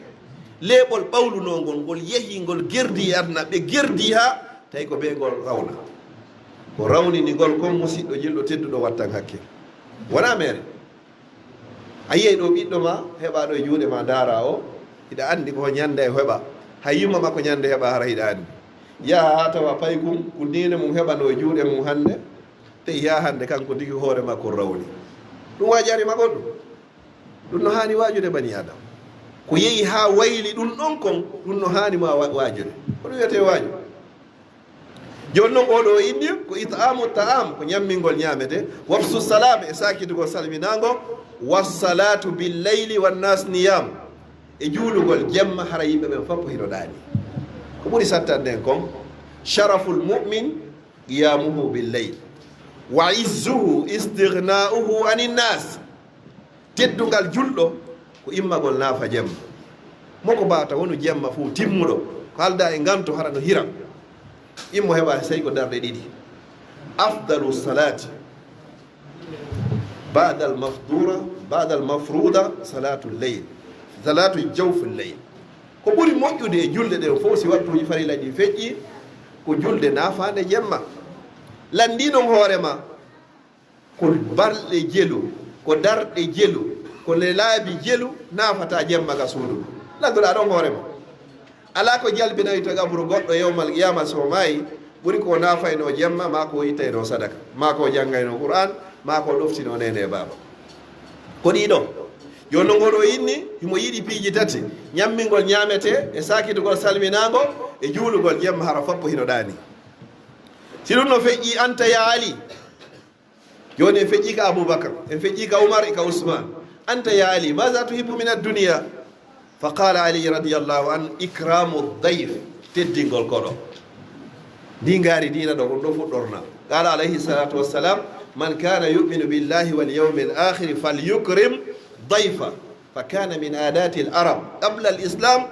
Leeɓol ɓawlunoo ngol, ngol yehi, ngol gerdi e aduna, ɓe gerdi haa tawi ko ɓe ngol rawna. Ko rawnini ngol kon musiɗɗo julɗo tedduɗo wattan hakke. Wonaa mere. A yiyay ɗo ɓiɗɗo ma heɓa ɗo e juuɗe ma ndaara o, hiɗa anndi ko ñande e heɓa. Hay yumma makko ñande heɓa hara hiɗa anndi. Yaha haa tawa paykun, ko neene mum heɓano e juuɗe mum hannde, te yaa hannde kanko tigi hoore makko rawni. Ɗum waajaari ma goɗɗum? Ɗum no haani waajude bani Adama. Ko yehi haa wayli ɗum ɗon kon, ɗum no haani ma wa-, waajude. Ko ɗum wiyetee waaju. Jooni noon, oo ɗoo inni ko it'aamu ta'aam, ko ñammingol ñaamete, wafsu salaam, e saakitugol salminaango, wassalaatu bil layli wan naas niyaam, e juulugol jemma hara yimɓe ɓen fof hino ɗaani. Ko ɓuri sattande en kon, sharaful mu'min qiyaamuhu bil layl, wa izzuhu istighnaa'uhu anin naas. Teddungal julɗo ko immagol naafa jemma. Mo ko baata wonu jemma fuu timmuɗo, ko halda e nganto hara no hira. Immo heɓa sey ko darɗe ɗiɗi. Afdalu salati ba'dal mafdura, ba'dal mafruda salatu leyl, salatu jawful leyl. Ko ɓuri moƴƴude e julɗe ɗen fof si wattuuji farilla ɗi feƴƴi, ko julde naafaande jemma. Lanndii non hoore ma. Ko balɗe jelu, ko darɗe jelu, ko lelaabi jelu naafata jemma ka suudu. Landoɗaa ɗon hoore ma. Alaa ko jalbinay to gabru goɗɗo yawmal qiyama so maayi, ɓuri ko naafaynoo jemma, maa ko ittaynoo sadaka, maa ko janngaynoo Qur'an, maa ko ɗoftinoo neene e baaba. Ko ɗii ɗoo. Jooni non, ngoo ɗoo inni, himo yiɗi piiji tati, ñammingol ñaametee, e saakitugol salminaango, e juulugol jemma hara foppo hino ɗaani. Si ɗum no feƴƴi, anta ya Ali, jooni en feƴƴii ka Abubakar, en feƴƴii ka Umar e ka Usman. Anta ya Ali, maza tuhibbu min ad-dunya? Fa qala Ali radiyallahu anhu, ikramu dayf, teddingol koɗo. Ndi ngaari diina ɗo, ko ɗo fuɗɗorna. Qala alayhi salatu wassalam, man kana yu'minu billahi wal yawmil akhiri falyukrim dayfa. Fa kana min adati al arab qabla al islam,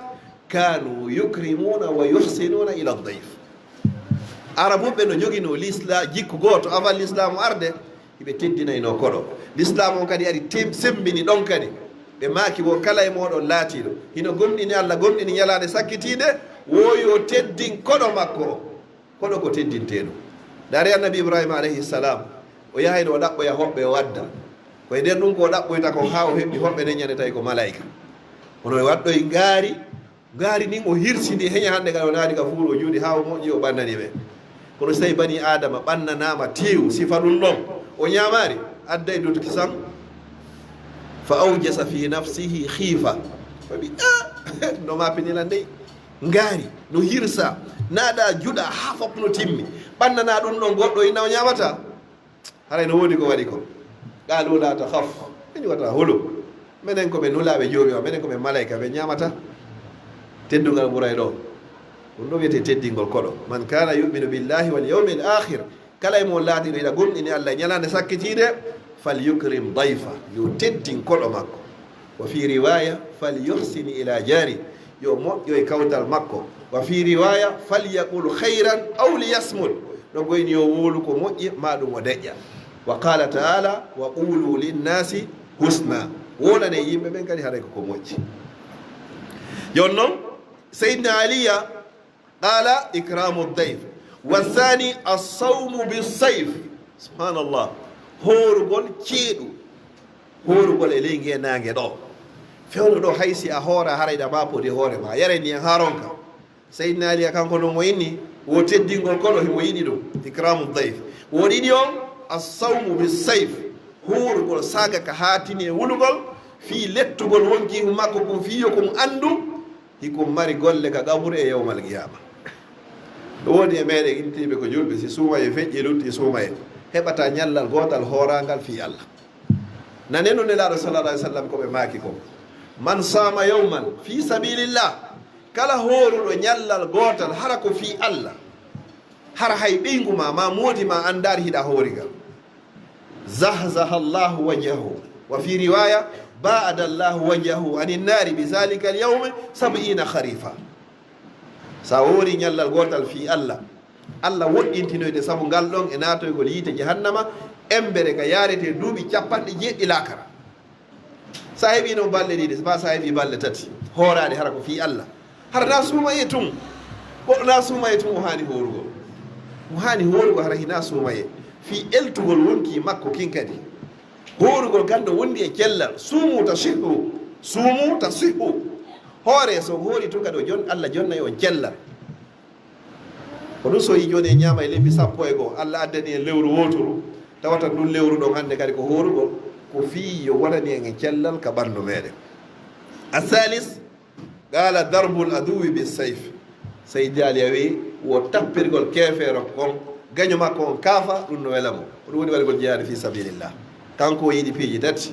kanu yukrimuna wa yuhsinuna ila dayf. Arabuɓe no joginoo lisla-, jikku gooto avant l'islam arde, hiɓe teddinaynoo koɗo. L'islam on kadi ari tem-, semmbini ɗon kadi. Ɓe maaki wo, kala e mooɗon laatiiɗo hino gomɗini Allah, gomɗini ñalaande sakkitiinde, wo yo teddin koɗo makko o. Koɗo ko teddinteeɗo. Ndaari Annabi Ibrahima alayhi salam, o yahayno o ɗaɓɓoya hoɓɓe o wadda. Ko e nder ɗum ko o ɗaɓɓoyta kon haa o heɓi hoɓɓe ɗen ñande tawi ko malaa'ika. Kono o waɗɗoyi ngaari, ngaari ndin o hirsindi heña hannde kala o naati ka fuuru o juuɗi haa o moƴƴi o ɓannani ɓe. Kono so tawi bani Aadama ɓannanaama teewu sifa ɗum ɗon, o ñaamaali, adday dutuki sam. Fa awjasa fi nafsihi khiifa. O wi, "Ah, no ma pinilan dey." Ngaari, no hirsa, naaɗa juɗa haa fof no timmi. Ɓannana ɗum ɗon goɗɗo inna o ñaamata. Haray no woodi ko waɗi ko. Qaalu laa takhaf. Min wata hulu. Menen ko ɓe nulaaɓe joomi o, menen ko ɓe malayka, ɓe ñaamata. Teddungal ɓuray ɗo. Ɗum ɗo wiyetee teddingol koɗo. Man kaana yu'minu billahi wal yawmil aakhir. Kala e mo laatiiɗo hiɗa gomɗini Allah e ñalaande sakkitiinde, fal yukrim dayfa. Yo teddin koɗo makko. Wa fi riwaya, fal yuhsin ila jaari. Yo moƴƴo e kawtal makko. Wa fi riwaya, fal yaqul khayran aw li yasmut. Ɗo goyni yo wowlu ko moƴƴi, ma ɗum o deƴƴa. Wa qala ta'ala, wa qulu linnasi husna. Wolane yimɓe ɓen kadi haray ko ko moƴƴi. Jon non, Seydina Aliya, qala ikramu dayf. Wa thani, assawmu bi sayf. Subhanallah. Hoorugol ceeɗu. Hoorugol e ley nge naange ɗo. Fewndo ɗo hay si a hoora haray ɗa ma podi hoore ma. Yare ndiyan haa ronka. Seydina Aliya kanko non mo inni, wo teddingol koɗo himo yiɗi ɗum. Ikramu dayf. Wo ɗiɗi on, assawmu bi sayf. Hoorugol saaga ka haatini e wulugol, fii lettugol wonkiihu makko kun, fii yo kun anndu, hikun mari golle ka qaburu e yawmal qiyama. Ɗo woodi e meɗen intiiɓe ko julɓe, si suumaye feƴƴi lutti suumaye, heɓata ñallal gootal hooraangal fii Allah. Nanen no Nelaaɗo sallallahu alaihi wasallam ko ɓe maaki ko, man saama yawman fi sabilillah, kala hooruɗo ñallal gootal hara ko fii Allah, hara hay ɓeyngu ma, ma moodi ma anndaari hiɗa hoorigal. Zahzaha Allahu wajhahu. Wa fi riwaya, ba'ada Allahu wajhahu anin nari bi zalika al-yawmi sab'ina kharifa. Sa woori ñallal gootal fii Allah, Allah woɗɗintinoyde sabu ngal ɗon e naatoygol yiite jahannama, embere ka yaarete duuɓi capanɗe jeeɗiɗi laakara. Sa heɓi noon balɗe ɗiɗi, ma sa heɓi balɗe tati, hooraade hara ko fii Allah. Hara na suumayee tun. Goɗɗo na suumayee tun o haani hoorugol. O haani hoorugol hara hina suumayee. Fii eltugol wonkii makko kin kadi. Hoorugol kan no wondi e cellal. Suumu tasihhu. Suumu tasihhu. Hoore so hoori tun kadi o jon-, Allah jonnay on cellal. Ko ɗum so yi jooni en ñaama e lebbi sappo e goo, Allah addani en lewru wooturu, tawata ndun lewru ɗon hannde kadi ko hoorugol, ko fii yo wonani en e cellal ka ɓanndu meɗen. Asalis, qala darbul aduwi bi sayf. Sey jaali a wi wo tappirgol keefeero on, gaño makko on kaafa, ɗum no wela mo. Ko ɗum woni waɗugol jihaadi fi sabilillah. Kanko o yiɗi piiji tati.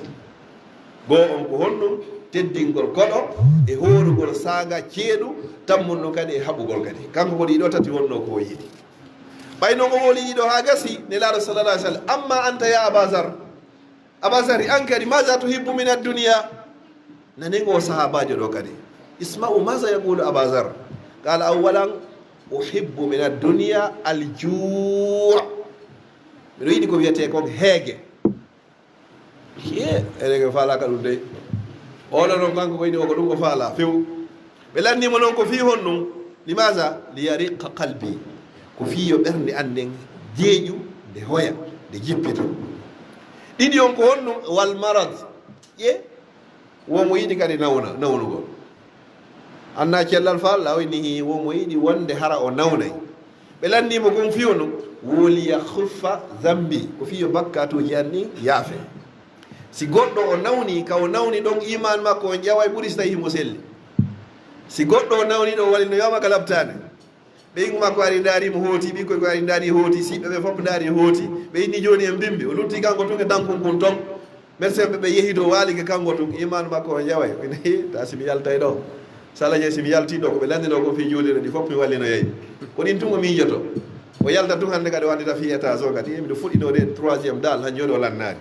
Goo on ko honɗum? Teddingol koɗo e hoorugol saanga ceeɗu, tammun ɗum kadi e haɓugol kadi. Kanko ko ɗiɗo tati wonno ko o yiɗi. Ɓay non o woli ɗiɗo haa gasi, Nelaaɗo sallallahu alaihi wasallam, "Amma anta ya Aba Zar." Aba Zar, an kadi, "Maza tuhibbu min ad-dunya?" Nanen o sahaabaajo ɗo kadi. Isma'u maza yaqulu Aba Zar. Qala, "Awwalan, uhibbu min ad-dunya al-ju'." Miɗo yiɗi ko wiyetee kon heege. Hiye, enen en faalaaka ɗum dey. Oɗo noon kanko ko woni o ko ɗum o faalaa few. Ɓe lanndii mo noon ko fii honɗum? Limaza? Liyariqa qalbi. Ko fii yo ɓernde an nden jeeƴu, nde hoya, nde jippita. Ɗiɗi on ko honɗum? Wal marad. Ƴe, wo mo yiɗi kadi nawna, nawnugol. Anna cellal faal, lawini wo mo yiɗi wonde hara o nawnay. Ɓe lanndii mo kon fii honɗum? Woliya khuffa zambi, ko fii yo bakkatuuji an ɗin yaafe. Si goɗɗo o nawni, ka o nawni ɗon iman makko on ƴaway ɓuri si tawi himo selli. Si goɗɗo o nawni ɗo wali no yawma ka labtaani. Ɓeyngu makko ari ndaari mo hooti, ɓikkoy ko ari ndaari hooti, siɓɓe ɓe fof ndaari hooti. Ɓe inni jooni en bimbi, o lutti kanko tun e dankun kun ton. Merci ɓe, ɓe yehi to waalike kanko tun, iman makko o ƴaway. O inni, "Hii, ta si mi yaltay ɗo. Sala je si mi yalti ɗo, ko ɓe lanndinoo ko fii juulirde ɗi fof mi wallinoyay." Ko ɗin tun o miijoto. O yalta tun hannde kadi o anndita fii état zone kadi, "Eh, miɗo fuɗɗinoo de troisième daal, han jooni o lannaani."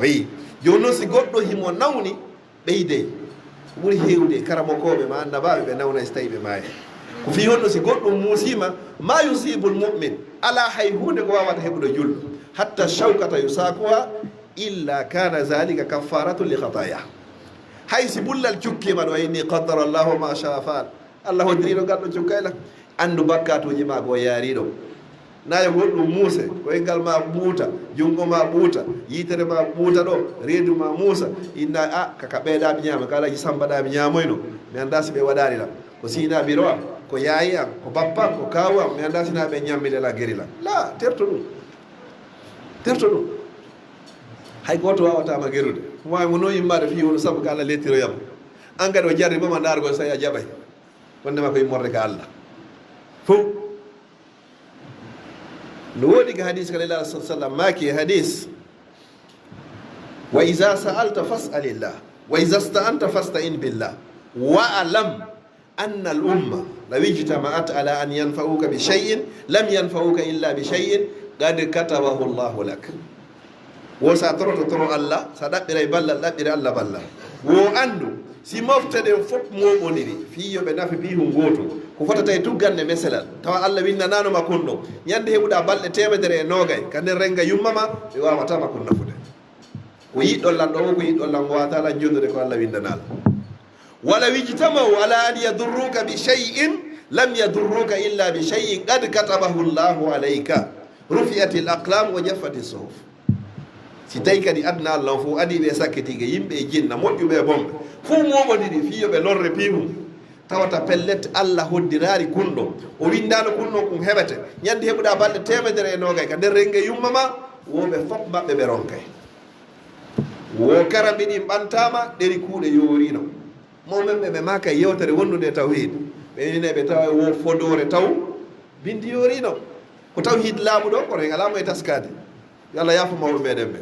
O yii. Jooni non si goɗɗo himo nawni, ɓeydee. Ko ɓuri heewde karamokooɓe ma annabaaɓe ɓe nawnay si tawi ɓe maaya. Ko fii honno si goɗɗum muusiima, ma yusibul mu'min, alaa hay huunde ko waawata heɓude julɗo. Hatta shawkata yusakuha, illa kana zalika kaffaratu li khataya. Hay si bullal cukkiima ɗo, inni qaddara Allahu ma sha faal. Allah hoddiriino ngal ɗo cukkayla. Anndu bakkatuuji ma ko yaariɗo. Nayo goɗɗum muuse, koyngal ma ɓuuta, junngo ma ɓuuta, yitere ma ɓuuta ɗo, reedu ma muusa. Inna a kaka ɓeeɗa mi ñaama, ka Alaaji Samba ɗa mi ñaamoyno. Mi annda si ɓe waɗaali lam. Ko siina biro am, ko yaayi am, ko bappa am, ko kaawu am, mi annda sina ɓe ñammile la geri lam. La, terto ɗum. Terto ɗum. Hay gooto waawata ma gerude. Mo waawi mo noon yimmaade fii hono sabu ka Allah lettiroyam. An kadi o jarriboma ndaargol so a jaɓay. Wonde ma ko immorde ka Allah. Fow. No woodi ka hadis ka Nelaɗo sa sallam maaki e hadis. Wa iza sa'alta fas'alillah. Wa iza sta'anta fasta'in billah. Wa alam anna al umma law ijtama'at ala an yanfa'uka bi shay'in lam yanfa'uka illa bi shay'in qad katabahu Allahu lak. Wo sa toroto toro Allah, sa ɗaɓɓiray ballal ɗaɓɓire Allah ballal. Wo anndu, si mofte ɗen fof mooɓondiri, fii yo ɓe nafi piihun gootu, ko fotata e tuggande meselal, tawa Allah winnanaano ma kun ɗon. Ñande heɓuɗa balɗe teemedere e noogay, ka nder rennga yumma ma, ɓe waawata ma kun nafude. Ko yiɗɗon lan ɗo, ko yiɗɗon lan waata lan jonnude ko Allah winnanaa lan. Wala wijtama'u ala an yadurruka bi shay'in lam yadurruka illa bi shay'in qad katabahu Allahu alayka. Rufi'atil aqlam wa jaffati suhuf. Si tawi kadi aduna Allah on fof adii ɓe sakkitiiɓe, yimɓe e jinna, moƴƴuɓe e bonɓe, fof mooɓondiri fii yo ɓe lorre piihun, tawata pellet Allah hoddiraali kun ɗo. O winndaano kun ɗon kun heɓete. Ñande heɓuɗa balɗe teemedere e noogay ka nder rennge yumma ma, wo ɓe fof maɓɓe ɓe ronkay. Wo karamɓe ɗin ɓantaama, ɗeri kuuɗe yooriino. Mawɓe ɓe ɓe maaka e yewtere wonndude e tawhiid. Ɓe ine ɓe tawa wo fodoore taw bindi yooriino. Ko tawhiid laamu ɗo, kono en alaa mo e taskaade. Yo Allah yaafo mawɓe meɗen ɓe.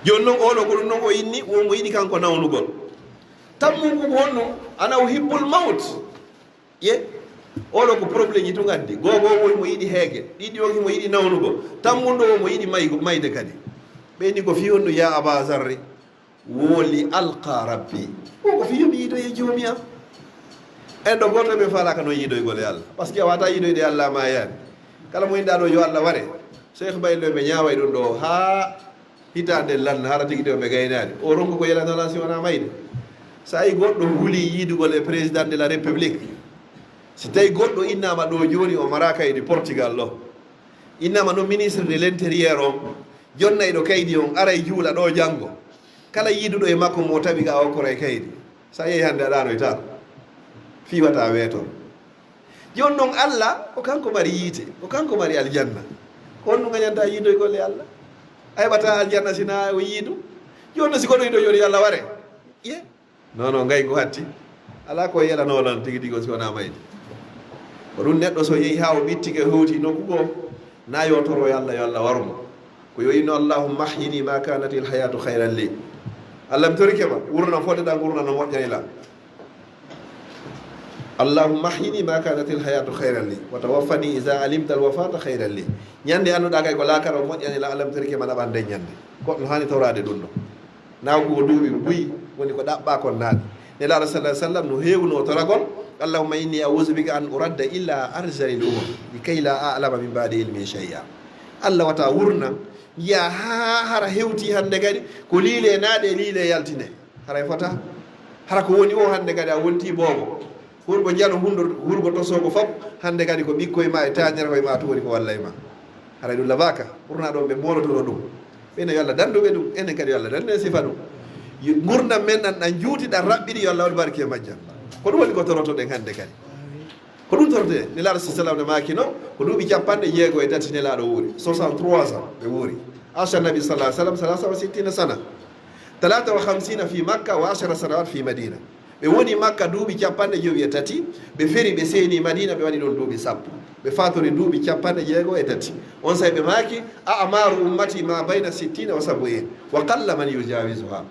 Jooni noon, oɗo ko ɗum noon o inni, wo mo yiɗi kanko nawnugol. Tammu ngu ko honno? Ana uhibbul mawt. Ye, oɗo ko problème ji tun addi. Gogo o himo yiɗi heege. Ɗiɗi on himo yiɗi nawnugo. Tammundo o mo yiɗi maygo, mayde kadi. Ɓe inni ko fii honno ya Aba Zarri? Wo li alqa rabbi. Ko ko fii yo mi yiidoye joomi am. En ɗo gooto men faalaka noon yiidoygol e Allah. Parce que a wata yiidoyde Allah ma yaani. Kala mo inɗa ɗo yo Allah ware. Cheikh Baylo ɓe ñaaway ɗum ɗo haa hitaande lanna hara tigi tew ɓe gaynaani. O ronko ko yelanoo lan si wonaa mayde. So a yi goɗɗo huli yiidugol e président de la république, si tawi goɗɗo innama ɗo jooni o mara kaydi Portugal ɗo, innama no ministre de l'intérieur on, jonnayɗo kaydi on aray juula ɗo janngo, kala yiiduɗo e makko mo tawi ga o koray kaydi, so a yehi hannde a ɗanoytaako, fii wata weeto. Jooni noon Allah ko kanko mari yiite, ko kanko mari aljanna. Ko honɗum gañanta yiidoygol e Allah? A heɓata aljanna sina o yiidu. Jooni noon si goɗɗo yiido jooni yo Allah ware. Ye? Non, non, ngaygu hatti. Alaa ko yelanoo lan tigi tigi o si wonaa mayde. Ko ɗum neɗɗo so yehi haa o ɓittike hewti nokku goo, na yo toro yo Allah, yo Allah warmo. Ko yo inno, "Allahumma ahyini ma kanatil hayatu khayran li." Allah mi torike ma, wurna fodde ɗan wurna no moƴƴani lan. "Allahumma ahyini ma kanatil hayatu khayran li, wa tawaffani iza alimtal wafata khayran li." Ñande annduɗa kay ko laakara o moƴƴani lan, Allah mi torike ma naɓan nden ñande. Goɗɗo hani tawraade ɗum ɗo. Naw ko duuɓi buy woni ko ɗaɓɓa kon naani. Nelaaɗo sallallahu alaihi wasallam no heewno toragol, "Allahumma inni a'udhu bika an uradda ila arzalil umur, likay la a'lama min ba'di ilmin shay'a." Allah wata wurna, mbiya haa hara hewti hannde kadi, ko liile naaɗe, liile yaltine. Haray fota. Hara ko woni o hannde kadi a wonti boobo. Hurgo njano hundo, hurgo tosoogo fof, hannde kadi ko ɓikkoy ma e taanirhoy ma tun woni ko wallay ma. Haray ɗum labaaka, ɓurna ɗon ɓe moolotono ɗum. Ɓe ne yo Allah dandu ɓe ɗum, enen kadi yo Allah dandu en sifa ɗum. Yo ngurndan men ɗan, ɗan juuti, ɗan raɓɓiɗi, yo Allah waɗu barke e majjan. Ko ɗum woni ko torotoɗen hannde kadi. Ko ɗum torotoɗen. Nelaaɗo sa sallam ne maaki no, ko duuɓi capanɗe jeego e tati Nelaaɗo wuuri. Soixante-trois ans ɓe wuuri. Asha Nabi sallallahu alaihi wasallam, salasa wa sittina sana. Talata wa khamsina fi Makka wa ashara sanawat fi Madina. Ɓe woni Makka duuɓi capanɗe jowi e tati, ɓe feri, ɓe seeni Madina, ɓe waɗi ɗon duuɓi sappo. Ɓe fatori duuɓi capanɗe jeego e tati. On say ɓe maaki, "A'maru ummati ma bayna sittina wa sab'in, wa qalla man yujawizuha."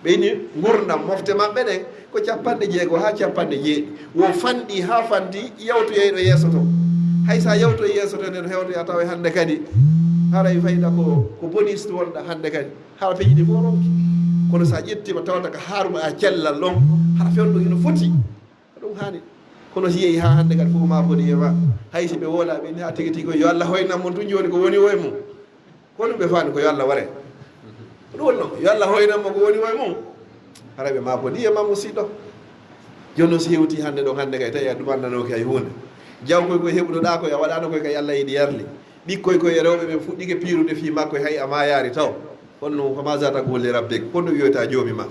Ɓe ni ngurndan mofte maɓɓe ɗen ko capanɗe jeego haa capanɗe jeeɗiɗi. Wo fanɗi haa fanɗi yawtoyayɗo yeeso to. Hay sa yawtoyi yeeso to nden hewtoya tawa hannde kadi. Haray fayda ko, ko boniste wonɗa hannde kadi. Hara peji ɗi fof ronki. Kono sa ƴettima tawata ka haaruma a cellal ɗon, hara fewndo ino foti. Ko ɗum haani. Kono si yehi haa hannde kadi fof ma boni e ma. Hay si ɓe woola ɓe ni haa tigi tigi ko yo Allah hoynan mon tun jooni ko woni o e mum. Ko ɗum ɓe faani ko yo Allah ware. Ko ɗum woni noon. Yo Allah hoynan mo ko woni o e mum. Hara ɓe maako ni e ma musiɗɗo. Jooni noon si hewti hannde ɗon, hannde kay tawi a ɗumannanooki hay huunde. Jawkoy koy heɓunoɗaa koy a waɗaano koy kay Allah yiɗi yarli. Ɓikkoy koy e rewɓe ɓen fuɗɗike piirude fii makko hay a maayaari taw. Kono ɗum, fa ma za taqulu li rabbik? Kono ɗum wiyoyta joomi ma.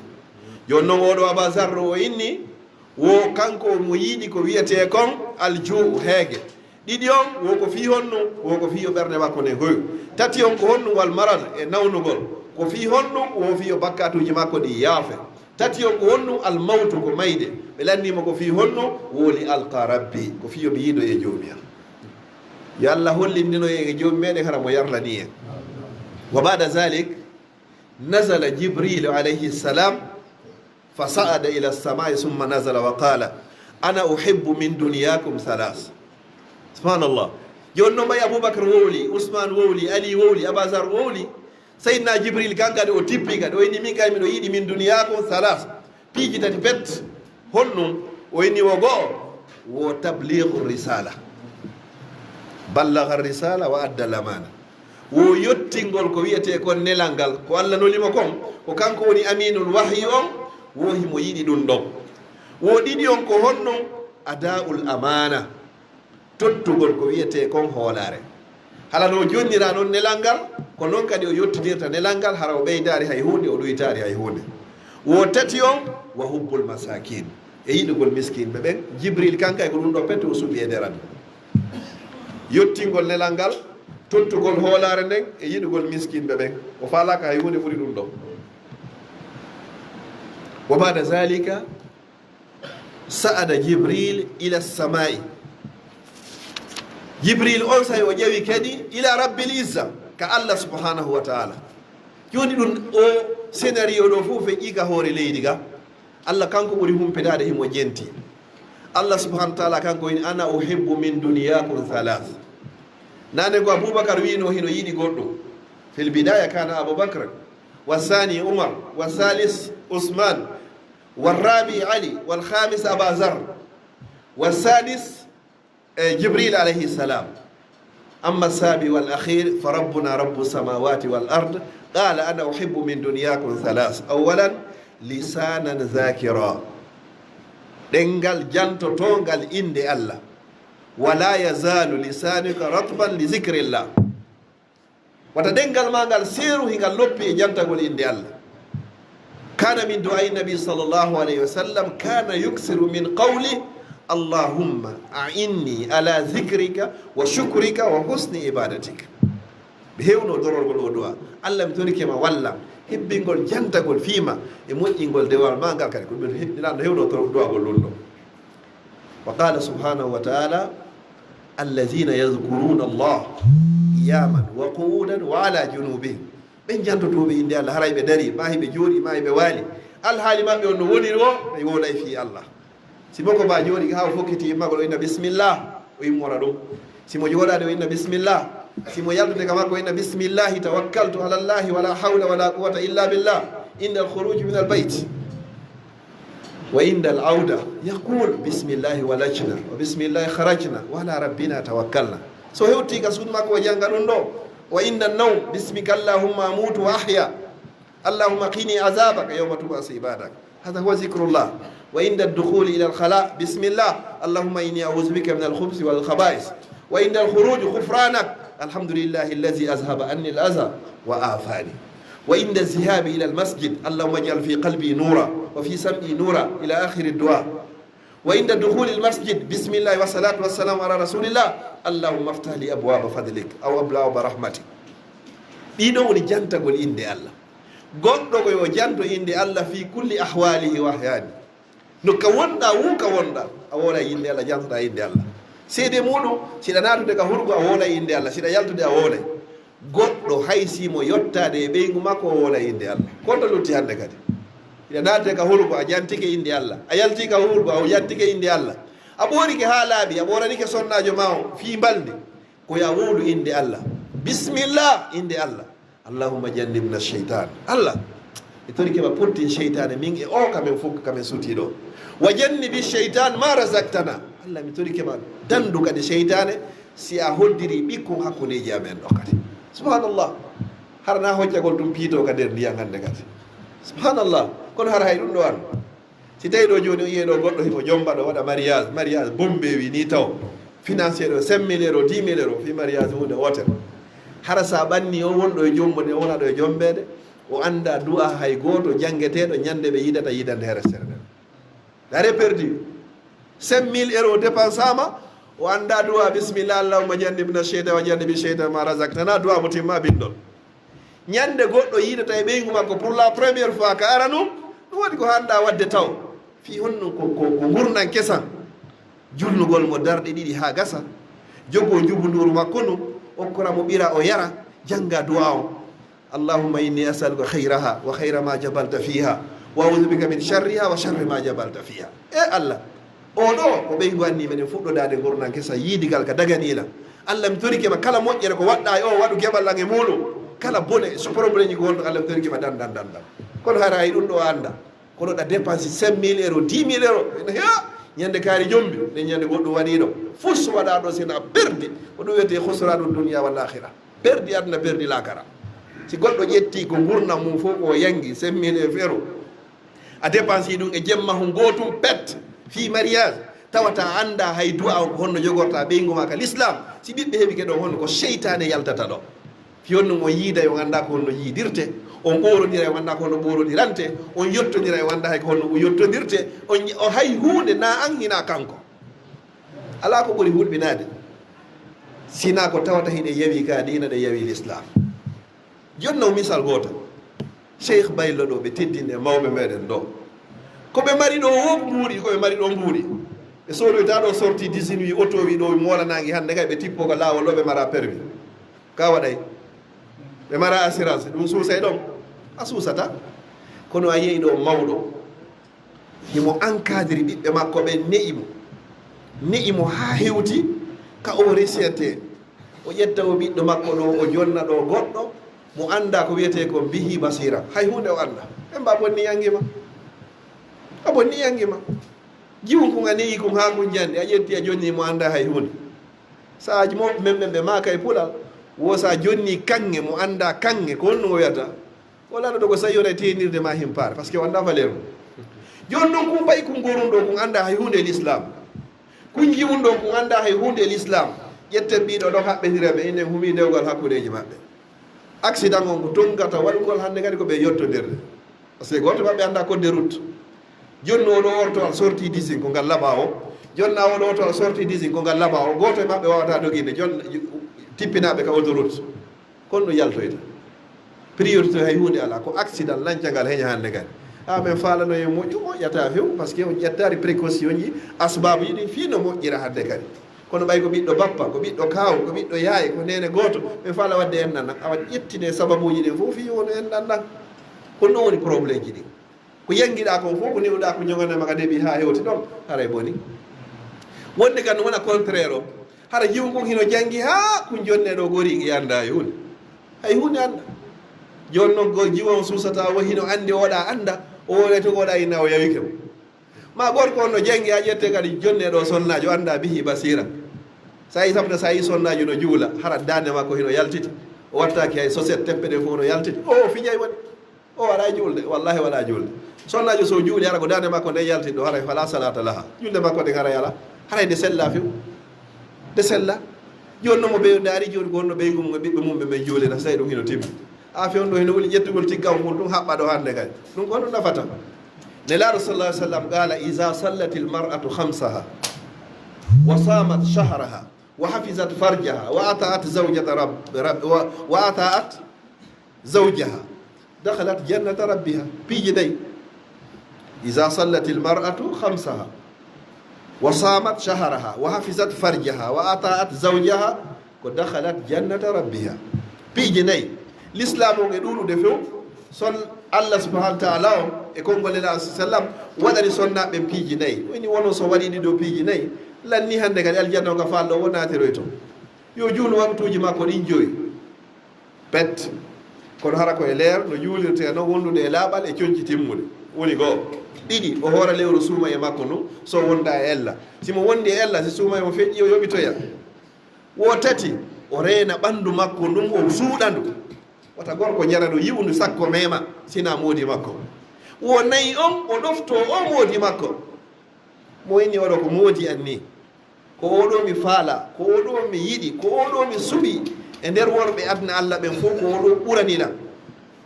Jooni noon oɗo Aba Zarr o inni, wo kanko mo yiɗi ko wiyetee kon aljuu heege. Ɗiɗi on, wo ko fii honɗum? Wo ko fii yo ɓernde makko nden hoyu. Tati on ko honɗum? Wal marad, e nawnugol. Ko fii honɗum? Wo fii yo bakkatuuji makko ɗi yaafe. Tati on ko honɗum? Al mawtu, ko mayde. Ɓe lanndii mo ko fii honɗum? Wo li alqa rabbi, ko fii yo mi yiido e joomi am. Yo Allah hollindino en e joomi meɗen hara mo yarlani en. Wa ba'da zalik, nazala Jibril alayhi salam, fa sa'ada ila samai summa nazala wa qala, ana uhibbu min dunyakum thalas. Subhanallah. Jooni noon ɓay Abubakar wowli, Usman wowli, Ali wowli, Abazar wowli. Seydina Jibril kan kadi o tippi kadi, o inni min kay miɗo yiɗi min dunyakum thalas. Piiji tati pet. Honɗum? O inni wo go'o, wo tablighu risala. Ballagha risala wa adda lamana. Wo yottingol ko wiyetee kon nelal ngal, ko Allah noli mo kon, ko kanko woni aminul wahyi on, wo himo yiɗi ɗum ɗon. Wo ɗiɗi on ko honɗum? Ada'ul amana, tottugol ko wiyetee kon hoolaare. Hala no o jonnira noon nelal ngal, ko noon kadi o yottinirta nelal ngal, hara o ɓeydaari hay huunde, o ɗuytaari hay huunde. Wo tati on, wa hubbul masakin, e yiɗugol miskinɓe ɓen. Jibril kan kay ko ɗum ɗo pet o suɓi e nder aduna. Yottingol nelal ngal, tottugol hoolaare nden, e yiɗugol miskinɓe ɓen. O faalaaka hay huunde ɓuri ɗum ɗo. Wa ba'da zalika sa'ada Jibril ila samai. Jibril on say o ƴewi kadi ila rabbil izza, ka Allah subhanahu wa ta'ala. Jooni ɗum o scénario ɗo fof feƴƴi ka hoore leydi ga. Allah kanko ɓuri humpidaade, himo jenti. Allah subhanahu wa ta'ala kanko woni, ana uhibbu min dunyakum thalath. Nane ko Abubakar wino hino yiɗi goɗɗo. Fil bidaya kana Abubakar, wa thani Umar, wa thalis Usman, wa rabi Ali, wal khamis Aba Zar, wa sadis, eh, Jibril alayhi salam. Amma sabi wal akhir, fa rabbuna rabbu samawati wal ard, qala ana uhibbu min dunyakum thalas. Awalan, lisanan zakira. Ɗengal jantotongal innde Allah. Wala yazalu lisanuka ratban li zikrillah. Wata ɗengal ma ngal seeru hingal loppi e jantagol innde Allah. Kana min du'ai nabi sallallahu alayhi wa sallam, kana yuksiru min qawli, allahumma a'inni ala zikrika wa shukrika wa husni ibadatik. Ɓe hewno dororgol o du'a, Allah mi torike ma wallam, hebbingol jantagol fiima e moƴƴingol dewal ma ngal kadi. Ko ɗum hebbinano hewno du'agol ɗum ɗo. Wa qala subhanahu wa ta'ala, allazina yadhkuruna Allah qiyaman wa qu'udan wa ala junubihim. Ɓen jantotooɓe innde Allah, haray ɓe darii, maa hiɓe jooɗii, maa hiɓe waali. Alhaali maɓɓe on no woniri o, ɓe wowlay fii Allah. Si mo ko ba jooɗii haa o fokkiti immagol, o inna bismillah, o immora ɗum. Si mo jooɗaade, o inna bismillah. Si mo yaltude ka makko, o inna bismillahi tawakkaltu ala Allahi wala hawla wala quwwata illa billah. Inda al khuruj min al bayt. Wa inda al awda yaqul, bismillahi walajna, wa bismillahi kharajna, wa ala rabbina tawakkalna. So hewti ka suudu makko, o jannga ɗum ɗo. Wa inda nawm, bismika allahumma amutu wa ahya. Allahumma qini azabaka yawma tub'asu ibadak. Hadha huwa zikrullah. Wa inda dukhuli ila al khala, bismillah. Allahumma inni a'udhu bika min al khubuthi wal khaba'ith. Wa inda al khuruj, ghufranak. Alhamdulillahi allazi azhaba anni al adha wa afani. Wa inda zihabi ila al masjid, Allahumma ij'al fi qalbi nura wa fi sam'i nura ila akhiri du'a. Wa inda dukhuli al masjid, bismillah wa salatu wa salamu ala rasulillah. Allahumma iftah li abwaba fadlik aw abwaba rahmatik. Ɗiɗo woni jantagol innde Allah. Goɗɗo ko yo janto innde Allah fi kulli ahwalihi wa ahyani. No ka wonɗa, wo ka wonɗa, a wowlay innde Allah, jantoɗa innde Allah. Seede muɗum, siɗa naatude ka hurgo, a wowlay innde Allah, siɗa yaltude, a wowlay. Goɗɗo hay si mo yottaade e ɓeyngu makko, o wowlay innde Allah. Ko to lutti hannde kadi. Hiɗa naatude ka hurgo, a jantike innde Allah. A yalti ka hurgo, a jantike innde Allah. A ɓoorike haa laaɓi, a ɓooranike sonnaajo ma o fii mbalndi. Ko yo a wowlu innde Allah. Bismillah, innde Allah. Allahumma jannibna shaytan. Allah, mi torike ma pottin shaytaane, min e o ka men fof, ka men sutii ɗo. Wa jannibi shaytan ma razaqtana. Allah, mi torike ma dandu kadi shaytaane, si a hoddiri ɓikkon hakkundeeji amen ɗo kadi. Subhanallah. Hara na hoccagol ɗum piito ka nder ndiyan hannde kadi. Subhanallah. Kono hara hay ɗum ɗo an, si tawi ɗo jooni o yiye ɗo goɗɗo himo jomba ɗo waɗa mariage, mariage bombewi ni taw, financier ɗo cinq mille euros, dix mille euros fi mariage hunde wotere. Hara sa ɓanni o wonɗo e jombude, o wona ɗo e jombeede, o annda du'a hay gooto janngeteeɗo ñande ɓe yidata yidande here sere nden. Dare perdu. Cinq mille euros dépensama, o annda du'a bismillah allahumma jannibna shaytan wa jannibi shaytan ma razaqtana, du'a mo timma bindol. Ñande goɗɗo yidata e ɓeyngu makko pour la première fois ka ara nun, ɗum waɗi ko hannda waɗde taw. Fii honno ko, ko, ko ngurndan kesan. Julnugol mo darɗe ɗiɗi haa gasa, jogo njubunduuru makko nun, okkora mo ɓira o yara, jannga du'a on. Allahumma inni as'aluka khayraha wa khayra ma jabalta fiha, wa a'udhu bika min sharriha wa sharri ma jabalta fiha. E Allah, o ɗo ko ɓeyngu anni meɗen fuɗɗodaade ngurndan kesa yiidigal ka dagani lan. Allah, mi torike ma kala moƴƴere ko waɗɗa e o, waɗu geɓal lan e muɗum. Kala bone, so problème ji ko wonɗo, Allah, mi torike ma dandan dandan. Kono hara ay ɗum ɗo annda. Kono ɗa dépense cinq mille euros, dix mille euros. Ene heewa. Ñande kaari jombi, ɗen ñande goɗɗum waɗi ɗo. Fus waɗa ɗo sina perdi. Ko ɗum wiyetee khusranu dunya wal akhirah. Perdi aduna, perdi laakara. Si goɗɗo ƴetti ko ngurndan mum fof ko yangi cinq mille euros, a dépense ɗum e jemma hon gootum pet fii mariage, tawata a annda hay du'a on ko honno jogorta ɓeyngu ma ka l'islam. Si ɓiɓɓe heɓike ɗon, honno ko seytaane yaltata ɗo. Fii honno on yiida, on annda ko honno yiidirte, on ɓoorodira, on annda ko honno ɓoorodirante, on yottodira, on annda hay ko honno ɗum yottodirte, on, o hay huunde na an hina kanko. Alaa ko ɓuri hulɓinaade, sinaa ko tawata hiɗen yawi ka diina, ɗen yawi l'islam. Jooni naw misal gootal, Cheikh Baylo ɗo, ɓe teddini e mawɓe meɗen ɗo. Ko ɓe mari ɗo wo mbuuɗi, ko ɓe mari ɗo mbuuɗi. Ɓe soodoyta ɗo sorti dix-huit auto wi ɗo moolanaangi hannde kay, ɓe tippo ko laawol ɗo, ɓe mara permis. Ka waɗay? Ɓe mara assurance, ɗum suusay ɗon? A suusata. Kono a yehi ɗo mawɗo, himo encadri ɓiɓɓe makko ɓen, ne'i mo, ne'i mo haa hewti ka o resete. O ƴetta o ɓiɗɗo makko ɗo, o jonna ɗo goɗɗo mo annda ko wiyetee kon bihi basira. Hay huunde o annda. Ɓe mba bonni yangi ma. A bonni yangi ma. Jiwun kun a ne'i kun haa kun jandi, a ƴetti a jonni mo annda hay huunde. Saaji mo men ɓen ɓe maaka e pulal, wo sa jonni kaŋŋe mo annda kaŋŋe, ko honno o wiyata? Wala ɗo ko sayyore teenirde ma himpaare, parce que o annda valeur mum. Jooni non kun ɓay kun gorun ɗo, kun annda hay huunde e l'islam. Kun jiwun ɗo, kun annda hay huunde e l'islam. Ƴetten ɓiɗo ɗo haɓɓetira ɓe, inen humi dewgal hakkundeji maɓɓe. Accident on ko tongata waɗugol hannde kadi ko ɓe yottodirde. Parce que gooto maɓɓe annda code de route. Jooni no o ɗo orto al sorti disin ko ngal laɓa o. Jooni na o ɗo orto al sorti disin ko ngal laɓa o. Gooto e maɓɓe wawata doginde. Jooni tippinaɓe ka autoroute. Kono no yaltoyta. Priorité hay huunde alaa. Ko accident lancangal heña hannde kadi. A men faalano e moƴƴu, moƴƴata few, parce que on ƴettaari précaution ji, asbaabuji ɗin fii no moƴƴira hannde kadi. Kono ɓay ko ɓiɗɗo bappa, ko ɓiɗɗo kaaw, ko ɓiɗɗo yaay, ko neene gooto, ɓe faala waɗde enɗan ɗan. Awa ƴettine sababuuji ɗin fof fii won enɗan ɗan. Ko ɗum woni problème ji ɗin. Ko yangiɗaa kon fof, ko ne'uɗaa ko ñoganama ka deɓi haa hewti ɗon, haray boni. Wonde kan wona contraire o. Hara jiwu ngun hino jangi haa kun jonne ɗo gori e annda e huunde. Hay huunde annda. Jooni non go jiwo on suusata o hino anndi oɗa annda, o wonay to oɗa inna o yawike mo. Ma gorko on no jangi, a ƴette kadi jonne ɗo sonnaajo annda bihi basira. Sa yi sabda sa yi sonnaajo no juula, hara daande makko hino yaltiti. O wattaaki hay soset, teppe ɗen fof no yaltiti. O fijay woni. O waɗa juulde, wallahi waɗa juulde. Sonnaajo so juuli hara ko daande makko nde yaltiti ɗo, hara fala salata laha. Julde makko ɗen hara yala. Hara nde sella few. Nde sella. Jooni no mo ɓe daari jooni ko honno ɓeygu mum e ɓiɓɓe mum ɓe men juulira, so tawi ɗum hino timmi. A fewndo hino wuli ƴettugol tiggaw ngun ɗum haɓɓa ɗo hannde kay. Ɗum ko honɗum nafata? Nelaaɗo sallallahu alaihi wasallam qala, "Iza sallatil mar'atu khamsaha, wa samat shahraha, wa hafizat farjaha, wa ata'at zawjata rabb-, rabb-, wa, wa ata'at zawjaha, dakhalat jannata rabbiha." Piiji nayi. "Iza sallatil mar'atu khamsaha, wa samat shahraha, wa hafizat farjaha, wa ata'at zawjaha, ko dakhalat jannata rabbiha." Piiji nayi. L'islam on e ɗuuɗude few, son Allah subhanahu wa ta'ala on e konngol Nelaaɗo sallam waɗani sonnaaɓe ɓen piiji nayi. Woni wono so waɗi ɗiɗo piiji nayi, lanni hannde kadi aljanna o ka faalɗo o naatiroyto. Yo juulu waktuuji makko ɗin joyi. Pet. Kono hara ko e leer no juulirtee non, wondude e laaɓal e conci timmuɗe. Woni goo. Ɗiɗi, o hoora lewru suuma e makko ndun, so wonda e ella. Si mo wondi e ella, si suuma e mo feƴƴi, o yoɓitoya. Wo tati, o reena ɓandu makko ndun, o suuɗa ndu. Wata gorko jara ɗo yi'undu sakko mema, sina moodi makko. Wo nayi on, o ɗofto o moodi makko. Mo inni oɗo ko moodi an ni. Ko oɗo mi faala, ko oɗo mi yiɗi, ko oɗo mi suɓi. E nder worɓe aduna Allah ɓen fof, ko oɗo ɓurani lan.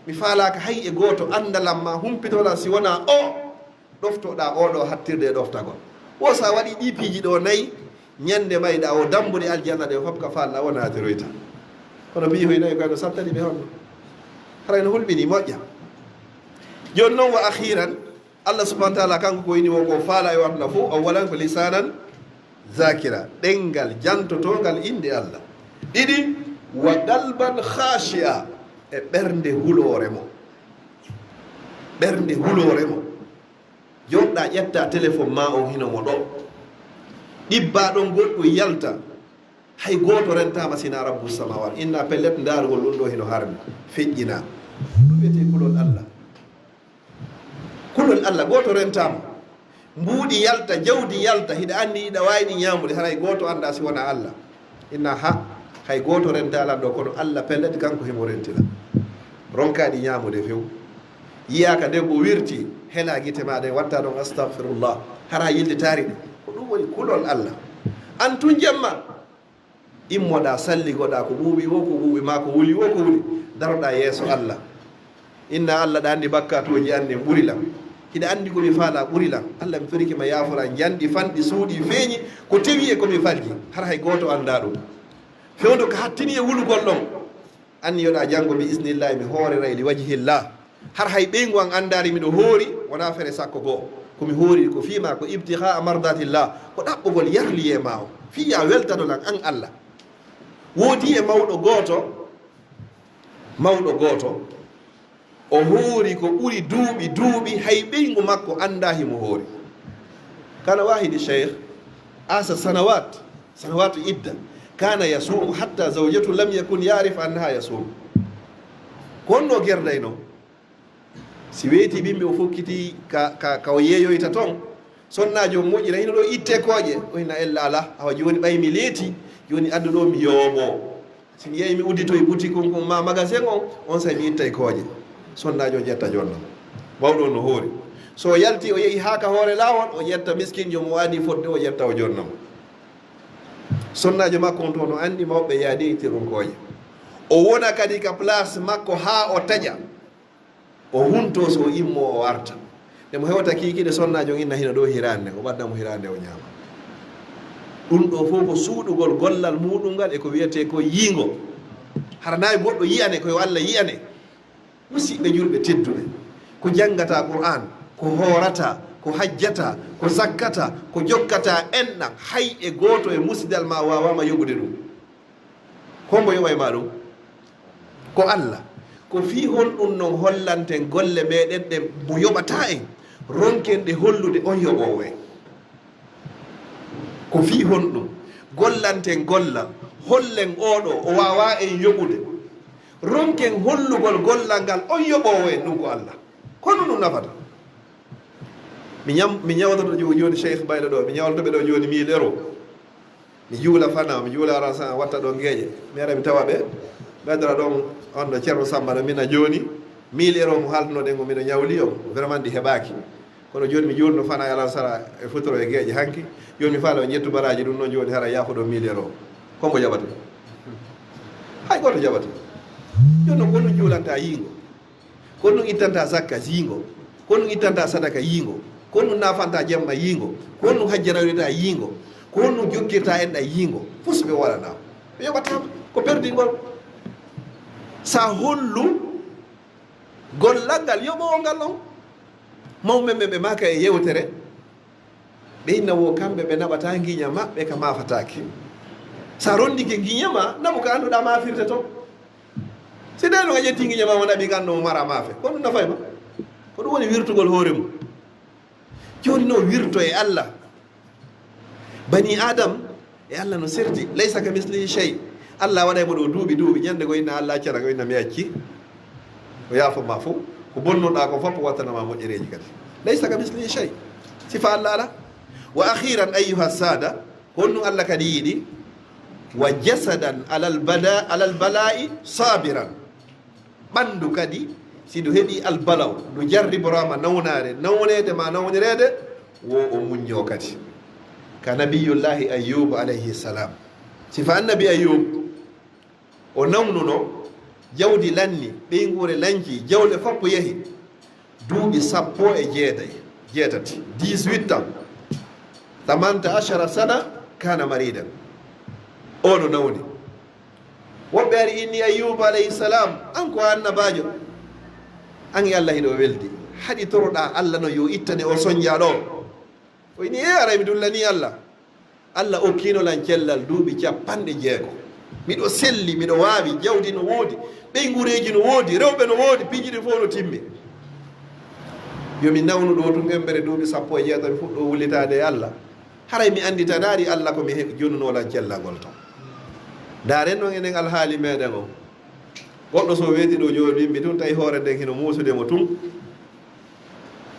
Mi faalaaka hay e gooto andalan ma, humpitolan si wonaa o. Ɗoftoɗaa oɗo hattirde e ɗoftagol. Wo sa waɗi ɗi piiji ɗo nayi, ñande mayɗa o dambuɗe aljanna ɗe fof ka faalɗa o naatiroyta. Kono piiji hoy nayi koy no sattani ɓe honno? Haray no hulɓini moƴƴa. Jooni noon wa akhiran, Allah subhanahu wa taala kanko ko woni wo ko faala e aduna fof, awwalan ko lisanan zakira, ɗemngal jantotongal innde Allah. Ɗiɗi, wa qalban khashi'a, e ɓernde huloore mo. Ɓernde huloore mo. Jooɗɗa ƴetta téléphone ma on hino mo ɗo. Ɗibba ɗon goɗɗum yalta. Hay gooto rentaama sina Rabbu samawat. Inna pellet ndaarugol ɗum ɗo hino harmi. Feƴƴina. Ɗum wiyetee kulol Allah. Kulol Allah gooto rentaama. Mbuuɗi yalta, jawdi yalta, hiɗa anndi hiɗa waawi ɗi ñaamude, haray gooto annda si wonaa Allah. Inna ha, hay gooto rentalan ɗo, kono Allah pellet kanko himo rentila. Ronka ɗi ñaamude few. Yiyaaka debbo wirti, hela gite ma ɗen, watta ɗon astagfirullah. Hara yilde taari ɗe. Ko ɗum woni kulol Allah. An tun jemma, immoɗa, salligoɗa, ko ɓuuɓi wo, ko ɓuuɓi ma, ko wuli wo, ko wuli. Daroɗa yeeso Allah. Inna Allah, ɗa anndi bakkatuuji an ɗin ɓuri lan. Hiɗa anndi ko mi faala ɓuri lan. Allah, mi torike ma yaafora njanɗi fanɗi suuɗi feeñi ko tewi e ko mi falji. Har hay gooto annda ɗum. Fewndo ka hattini e wulugol ɗon. Anniyoɗa janngo bi isnillahi mi hooreray li wajhillah. Har hay ɓeyngu an anndaari miɗo hoori wona fere sakko goo. Ko mi hoori ko fii ma ko ibtigaa mardatillah. Ko ɗaɓɓugol yarliye ma o. Fii ya weltano lan an Allah. Woodi e mawɗo gooto, mawɗo gooto, o hoori ko ɓuri duuɓi, duuɓi, hay ɓeyngu makko annda himo hoori. Kana wahidi cheikh, asa sanawat, sanawatu idda, kana yasumu hatta zawjatu lam yakun yarif annaha yasumu. Ko honno gerdayno? Si weeti ɓimɓe o fokkiti ka, ka, ka o yeeyoyta ton, sonnaajo on moƴƴira, hino ɗo itte kooƴe, o hina ella ala, awa jooni ɓay mi leeti, jooni addu ɗo mi yooɓo. Si mi yehi mi udditoy boutique on, on ma magasin on, on say mi ittay kooƴe. Sonnaajo on ƴetta jonnam. Mawɗo on no hoori. So o yalti, o yehi haa ka hoore laawol, o ƴetta miskinjo mo o adi fodde, o ƴetta o jonnam. Sonnaajo makko on to no anndi mawɓe yaadi ittirun kooƴe. O wona kadi ka place makko haa o taƴa. O hunto so o immo o arta. Nde mo hewta kiikiiɗe sonnaajo on inna hino ɗo hiraande, o ɓadda mo hiraande o ñaama. Ɗum ɗo fof ko suuɗugol gollal muuɗum ngal e ko wiyetee ko yiingo. Hara nayi goɗɗo yi'ane, ko yo Allah yi'ane. Musidɓe julɓe tedduɓe, ko janngata Qur'an, ko hoorata, ko hajjata, ko zakkata, ko jokkata enɗam, hay e gooto e musidal ma waawaama yoɓude ɗum. Hombo yoɓay ma ɗum? Ko Allah. Ko fii honɗum non hollanten golle meɗen ɗen mo yoɓata en, ronken ɗe hollude on yoɓoowo en? Ko fii honɗum gollanten gollal, hollen oɗo o waawa en yoɓude, ronken hollugol gollal ngal on yoɓoowo en? Ɗum ko Allah. Kono ɗum nafata. Mi ñam-, mi ñawdoto jo-, jooni Cheikh Baylo ɗo, mi ñawdoto ɓe ɗo jooni mille euro. Mi juula fana, mi juula aran sa watta ɗo ngeeƴe. Mi ara mi tawa ɓe, mi addora ɗon on ɗo Ceerno Samba ɗo mina jooni, mille euro mo haaldunoɗen o mino ñawli on, vraiment ɗi heɓaaki. Kono jooni mi juulno fana e aran sara e futuro e geeƴe hanki, jooni mi faala o ƴettu baraaji ɗum ɗon jooni hara yaafo ɗo mille euro. Hombo jaɓata? Hay gooto jaɓata. Jooni noon ko honɗum juulanta yiingo? Ko honɗum ittanta zakka yiingo? Ko honɗum ittanta sadaka yiingo? Ko honɗum nafanta jemma yiingo? Ko honɗum hajja rawirta yiingo? Ko honɗum jokkirta enɗam yiingo? Fof so ɓe waɗana, ɓe yoɓataama. Ko perdingol. Sa hollu gollal ngal yoɓoowo ngal on. Mawɓe men ɓe maaka e yewtere, ɓe inna wo kamɓe ɓe naɓata ngiña maɓɓe ka maafataake. Sa rondike ngiña ma, naɓu ka annduɗa maafirte to. Si tawi no a ƴetti ngiña ma, o naɓi ka anndo mo mara maafe, ko ɗum nafay ma? Ko ɗum woni wirtugol hoore mum. Jooni noon wirto e Allah. Bani Adam e Allah no serti. Laysa ka mislihi shay. Allah waɗay mo ɗo duuɓi, duuɓi. Ñande go inna Allah accata ko inna mi acci. O yaafo ma fof. Ko bonnoɗa ko fof o wattanama moƴƴereeji kadi. Laysa ka mislihi shay. Sifa Allah ala. Wa akhiran ayyuha sada, ko honɗum Allah kadi yiɗi? Wa jasadan alal bada-, alal bala'i sabiran. Ɓanndu kadi, si ndu heɓii albalaw, ndu jarriboraama nawnaare, nawneede ma nawnireede, wo o muññoo kadi. Ka nabiyullaahi Ayyuuba alayhi salaam. Sifa annabi Ayyuuba, o nawnuno, jawdi lanni, ɓeynguure lanci, jawle fof yahi, duuɓi sappo e jeetati, jeetati, dix-huit ans, thamanta ashara sana, kana maridan. O no nawni. Woɓɓe ari inni Ayyuba alayhi salam, an ko a annabajo, an e Allah hiɗo weldi, haɗi toroɗa Allah no yo ittane o sonja ɗo? O inni, e aray mi dullani Allah. Allah okkino lan cellal duuɓi capanɗe jeego. Miɗo selli, miɗo waawi, jawdi no woodi, ɓeyngureeji no woodi, rewɓe no woodi, piiji ɗin fof no timmi. Yo mi nawnu ɗo tun embere duuɓi sappo e jeetati, mi fuɗɗo wullitaade e Allah. Haray mi annditanaari Allah ko mi he-, jonnuno lan cellal ngol ton. Ndaaren non enen alhaali meɗen on. Goɗɗo so weeti ɗo jooɗi, mi tun tawi hoore nden hino muusude mo tun.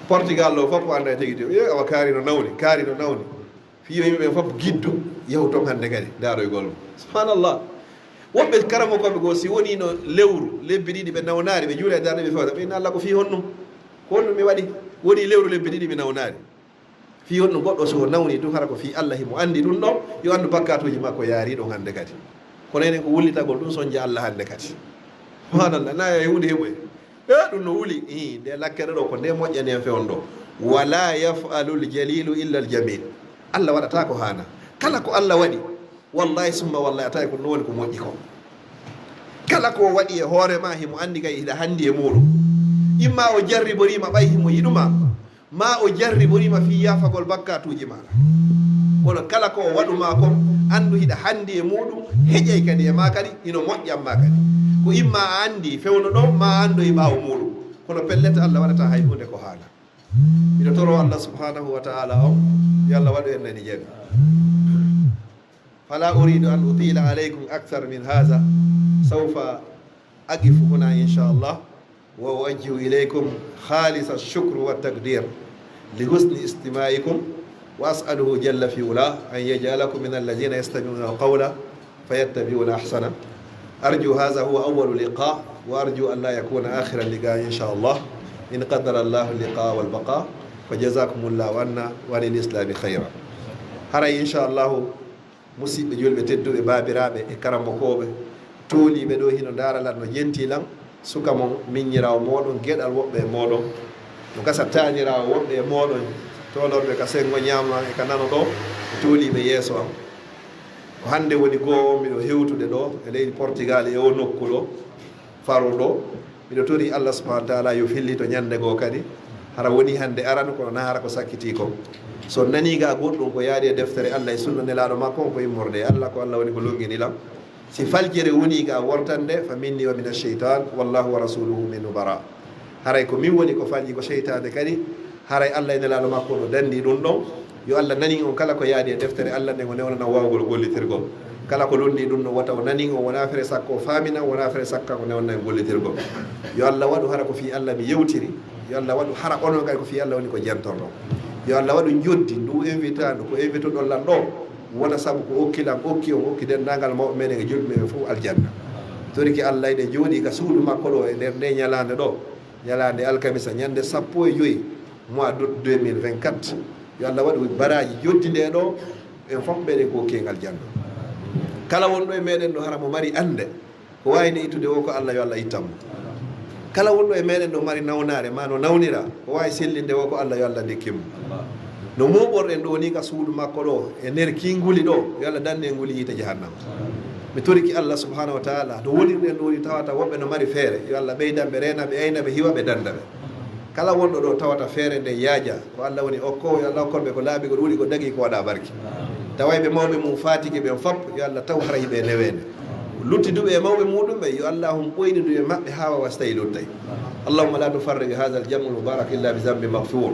Portugal ɗo fof ko annda e tigi tigi. Yo awa kaari no nawni, kaari no nawni. Fii yo yimɓe ɓen fof giddo yahu ton hannde kadi, ndaaroygol mo. Subhanallah. Woɓɓe karamokooɓe goo, si wonii no lewru, lebbi ɗiɗi ɓe nawnaari, ɓe juula e darnde ɓe fewta, ɓe inna Allah ko fii honɗum? Ko honɗum mi waɗi? Wonii lewru, lebbi ɗiɗi mi nawnaari. Fii honɗum goɗɗo so o nawni tun hara ko fii Allah himo anndi ɗum ɗon, yo anndu bakkatuuji makko yaari ɗon hannde kadi. Kono enen ko wullitagol ɗum sonja Allah hannde kadi. Subhanallah, na e huunde heɓoye. E ɗum no wuli, ii, nde lakkere ɗo ko nde moƴƴani en fewndo. Wala yaf'alul jalilu illa al jamil. Allah waɗata ko haana. Kala ko Allah waɗi, wallahi summa wallahi, a tawi ko ɗum woni ko moƴƴi ko. Kala ko o waɗi e hoore ma, himo anndi kay hiɗa handi e muuɗum. Imma o jarriboriima ɓay himo yiɗuma, ma o jarriboriima fii yaafagol bakkatuuji maaɗa. Kono kala ko o waɗu ma kon, anndu hiɗa handi e muuɗum, heƴay kadi e ma kadi, hino moƴƴan ma kadi. Ko imma a anndi fewndo ɗon, ma a anndoy ɓaawo muuɗum. Kono pellet, Allah waɗata hay huunde ko haana. Miɗo toro Allah subhanahu wa ta'ala on, yo Allah waɗu en nani jami. فلا أريد أن أطيل عليكم أكثر من هذا. سوف أقف هنا إن شاء الله، وأوجه إليكم خالص الشكر والتقدير لحسن استماعكم، وأسأله جل في علاه أن يجعلكم من الذين يستمعون القول فيتبعون أحسنه. أرجو هذا هو أول لقاء، وأرجو أن لا يكون آخر اللقاء إن شاء الله، إن قدر الله اللقاء والبقاء، فجزاكم الله عنا وعن الإسلام خيرا. Haray, inchallahu, musiɓɓe julɓe tedduɓe, baabiraaɓe e karamokooɓe, tooliiɓe ɗo hino ndaara lan, no jenti lan, suka mon, miññiraawo mooɗon, geɗal woɓɓe e mooɗon, no gasa taaniraawo woɓɓe e mooɗon, toolorɓe ka senngo ñaamo an e ka nano ɗo, e tooliiɓe yeeso an. Ko hannde woni goo miɗo hewtude ɗo e leydi Portugal e o nokku ɗo, faro ɗo. Miɗo tori Allah subhanahu wa ta'ala yo fillito ñannde goo kadi. Hara woni hannde aran, kono na hara ko sakkitii kon. So nanii ga goɗɗum ko yaadi e deftere Allah e sunna nelaaɗo makko on, ko immorde e Allah, ko Allah woni ko longini lan. Si faljere woni ga wortande, fa minni wa mina sheytan, wallahu wa rasuluhu minhu bara. Haray ko min woni ko falji ko seytaane kadi, haray Allah e nelaaɗo makko no danndi ɗum ɗon. Yo Allah nanin on kala ko yaadi e deftere Allah nden, o newnana waawgol gollitirgol. Kala ko lundi ɗum ɗon, wata o nanin on, wona fere sakko o faamina, wona fere sakka ko newnana en gollitirgol. Yo Allah waɗu hara ko fii Allah mi yewtiri. Yo Allah waɗu hara onon kadi ko fii Allah woni ko jentorɗon. Yo Allah waɗu njoddi ndu invitaandu ko invitoɗon lan ɗo, wona sabu ko okki lan, okki on, okki denndaangal mawɓe meɗen e julɓe meɗen fof aljanna. Toriki Allah, eɗen jooɗii ka suudu makko ɗo e nder nde ñalaande ɗo, ñalaande alkamisa, ñande sappo e joy mois d'août deux mille vingt-quatre. Yo Allah waɗu baraaji joddi nde ɗo, en fof meɗen ko okki en aljanna. Kala wonɗo e meɗen ɗo hara mo mari annde, ko waawi nde ittude o ko Allah, yo Allah ittan mo. Kala wonɗo e meɗen ɗo mari nawnaare, ma no nawnira, ko waawi sellinde o ko Allah, yo Allah ndikkin mo. No mooɓorɗen ɗo ni ka suudu makko ɗo, e nder kii nguli ɗo, yo Allah danne en nguli yiite jahannama. Mi toriki Allah subhanahu wa ta'ala, to wonirɗen ɗo ni tawata woɓɓe no mari feere, yo Allah ɓeydan ɓe, reena ɓe, ayna ɓe, hiwa ɓe, danda ɓe. Kala wonɗo ɗo tawata feere nde yaaja, ko Allah woni okkowo, yo Allah okkon ɓe ko laaɓi, ko ɗuuɗi, ko dagi, ko waɗa barki. Taway ɓe mawɓe mum faatike ɓen fop, yo Allah taw hara hiɓe neweende. Luttiduɓe e mawɓe muɗum ɓen, yo Allah hum ɓoynidu e maɓɓe haa wawa so tawi luttay. اللهم لا تفرق هذا الجمع المبارك إلا بذنب مغفور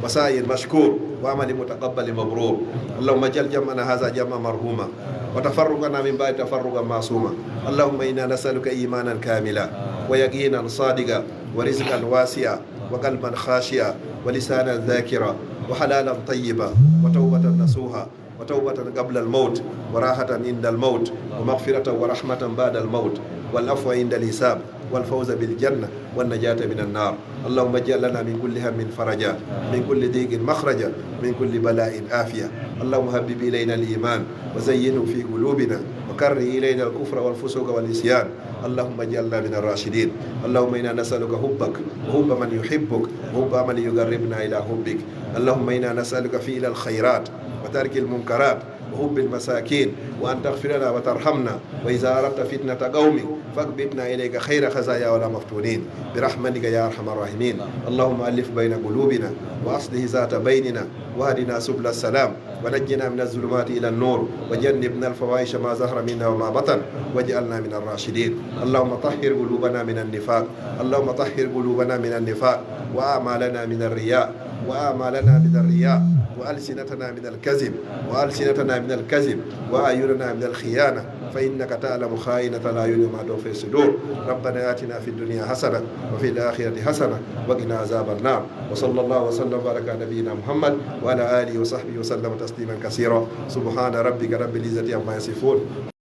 وسعي مشكور وعمل متقبل مبرور. اللهم اجعل جمعنا هذا جمعا مرحوما وتفرقنا من بعد تفرقا معصوما. اللهم إنا نسألك إيمانا كاملا ويقينا صادقا ورزقا واسعا وقلبا خاشعا ولسانا ذاكرا وحلالا طيبا وتوبة نصوحا وتوبة قبل الموت وراحة عند الموت ومغفرة ورحمة بعد الموت والعفو عند الحساب. والفوز بالجنة والنجاة من النار. اللهم اجعل لنا من كل هم فرجا، من كل ضيق مخرجا، من كل بلاء عافية. اللهم حبب إلينا الإيمان وزينه في قلوبنا وكره إلينا الكفر والفسوق والعصيان. اللهم اجعلنا من الراشدين. اللهم إنا نسألك حبك وحب من يحبك وحب عمل يقربنا إلى حبك. اللهم إنا نسألك فعل الخيرات وترك المنكرات وحب المساكين، وأن تغفر لنا وترحمنا، وإذا أردت فتنة قوم فاقبضنا إليك خير خزايا ولا مفتونين، برحمتك يا أرحم الراحمين. اللهم ألف بين قلوبنا وأصلح ذات بيننا، واهدنا سبل السلام، ونجنا من الظلمات إلى النور، وجنبنا الفواحش ما ظهر منها وما بطن، واجعلنا من الراشدين. اللهم طهر قلوبنا من النفاق، اللهم طهر قلوبنا من النفاق، وأعمالنا من الرياء، وأعمالنا من الرياء، وألسنتنا من الكذب، وألسنتنا من الكذب، وأعيننا من الخيانة، فإنك تعلم خائنة الأعين وما تخفي الصدور. ربنا آتنا في الدنيا حسنة وفي الآخرة حسنة وقنا عذاب النار. وصلى الله وسلم وبارك على نبينا محمد وعلى آله وصحبه وسلم تسليما كثيرا. سبحان ربك رب العزة عما يصفون.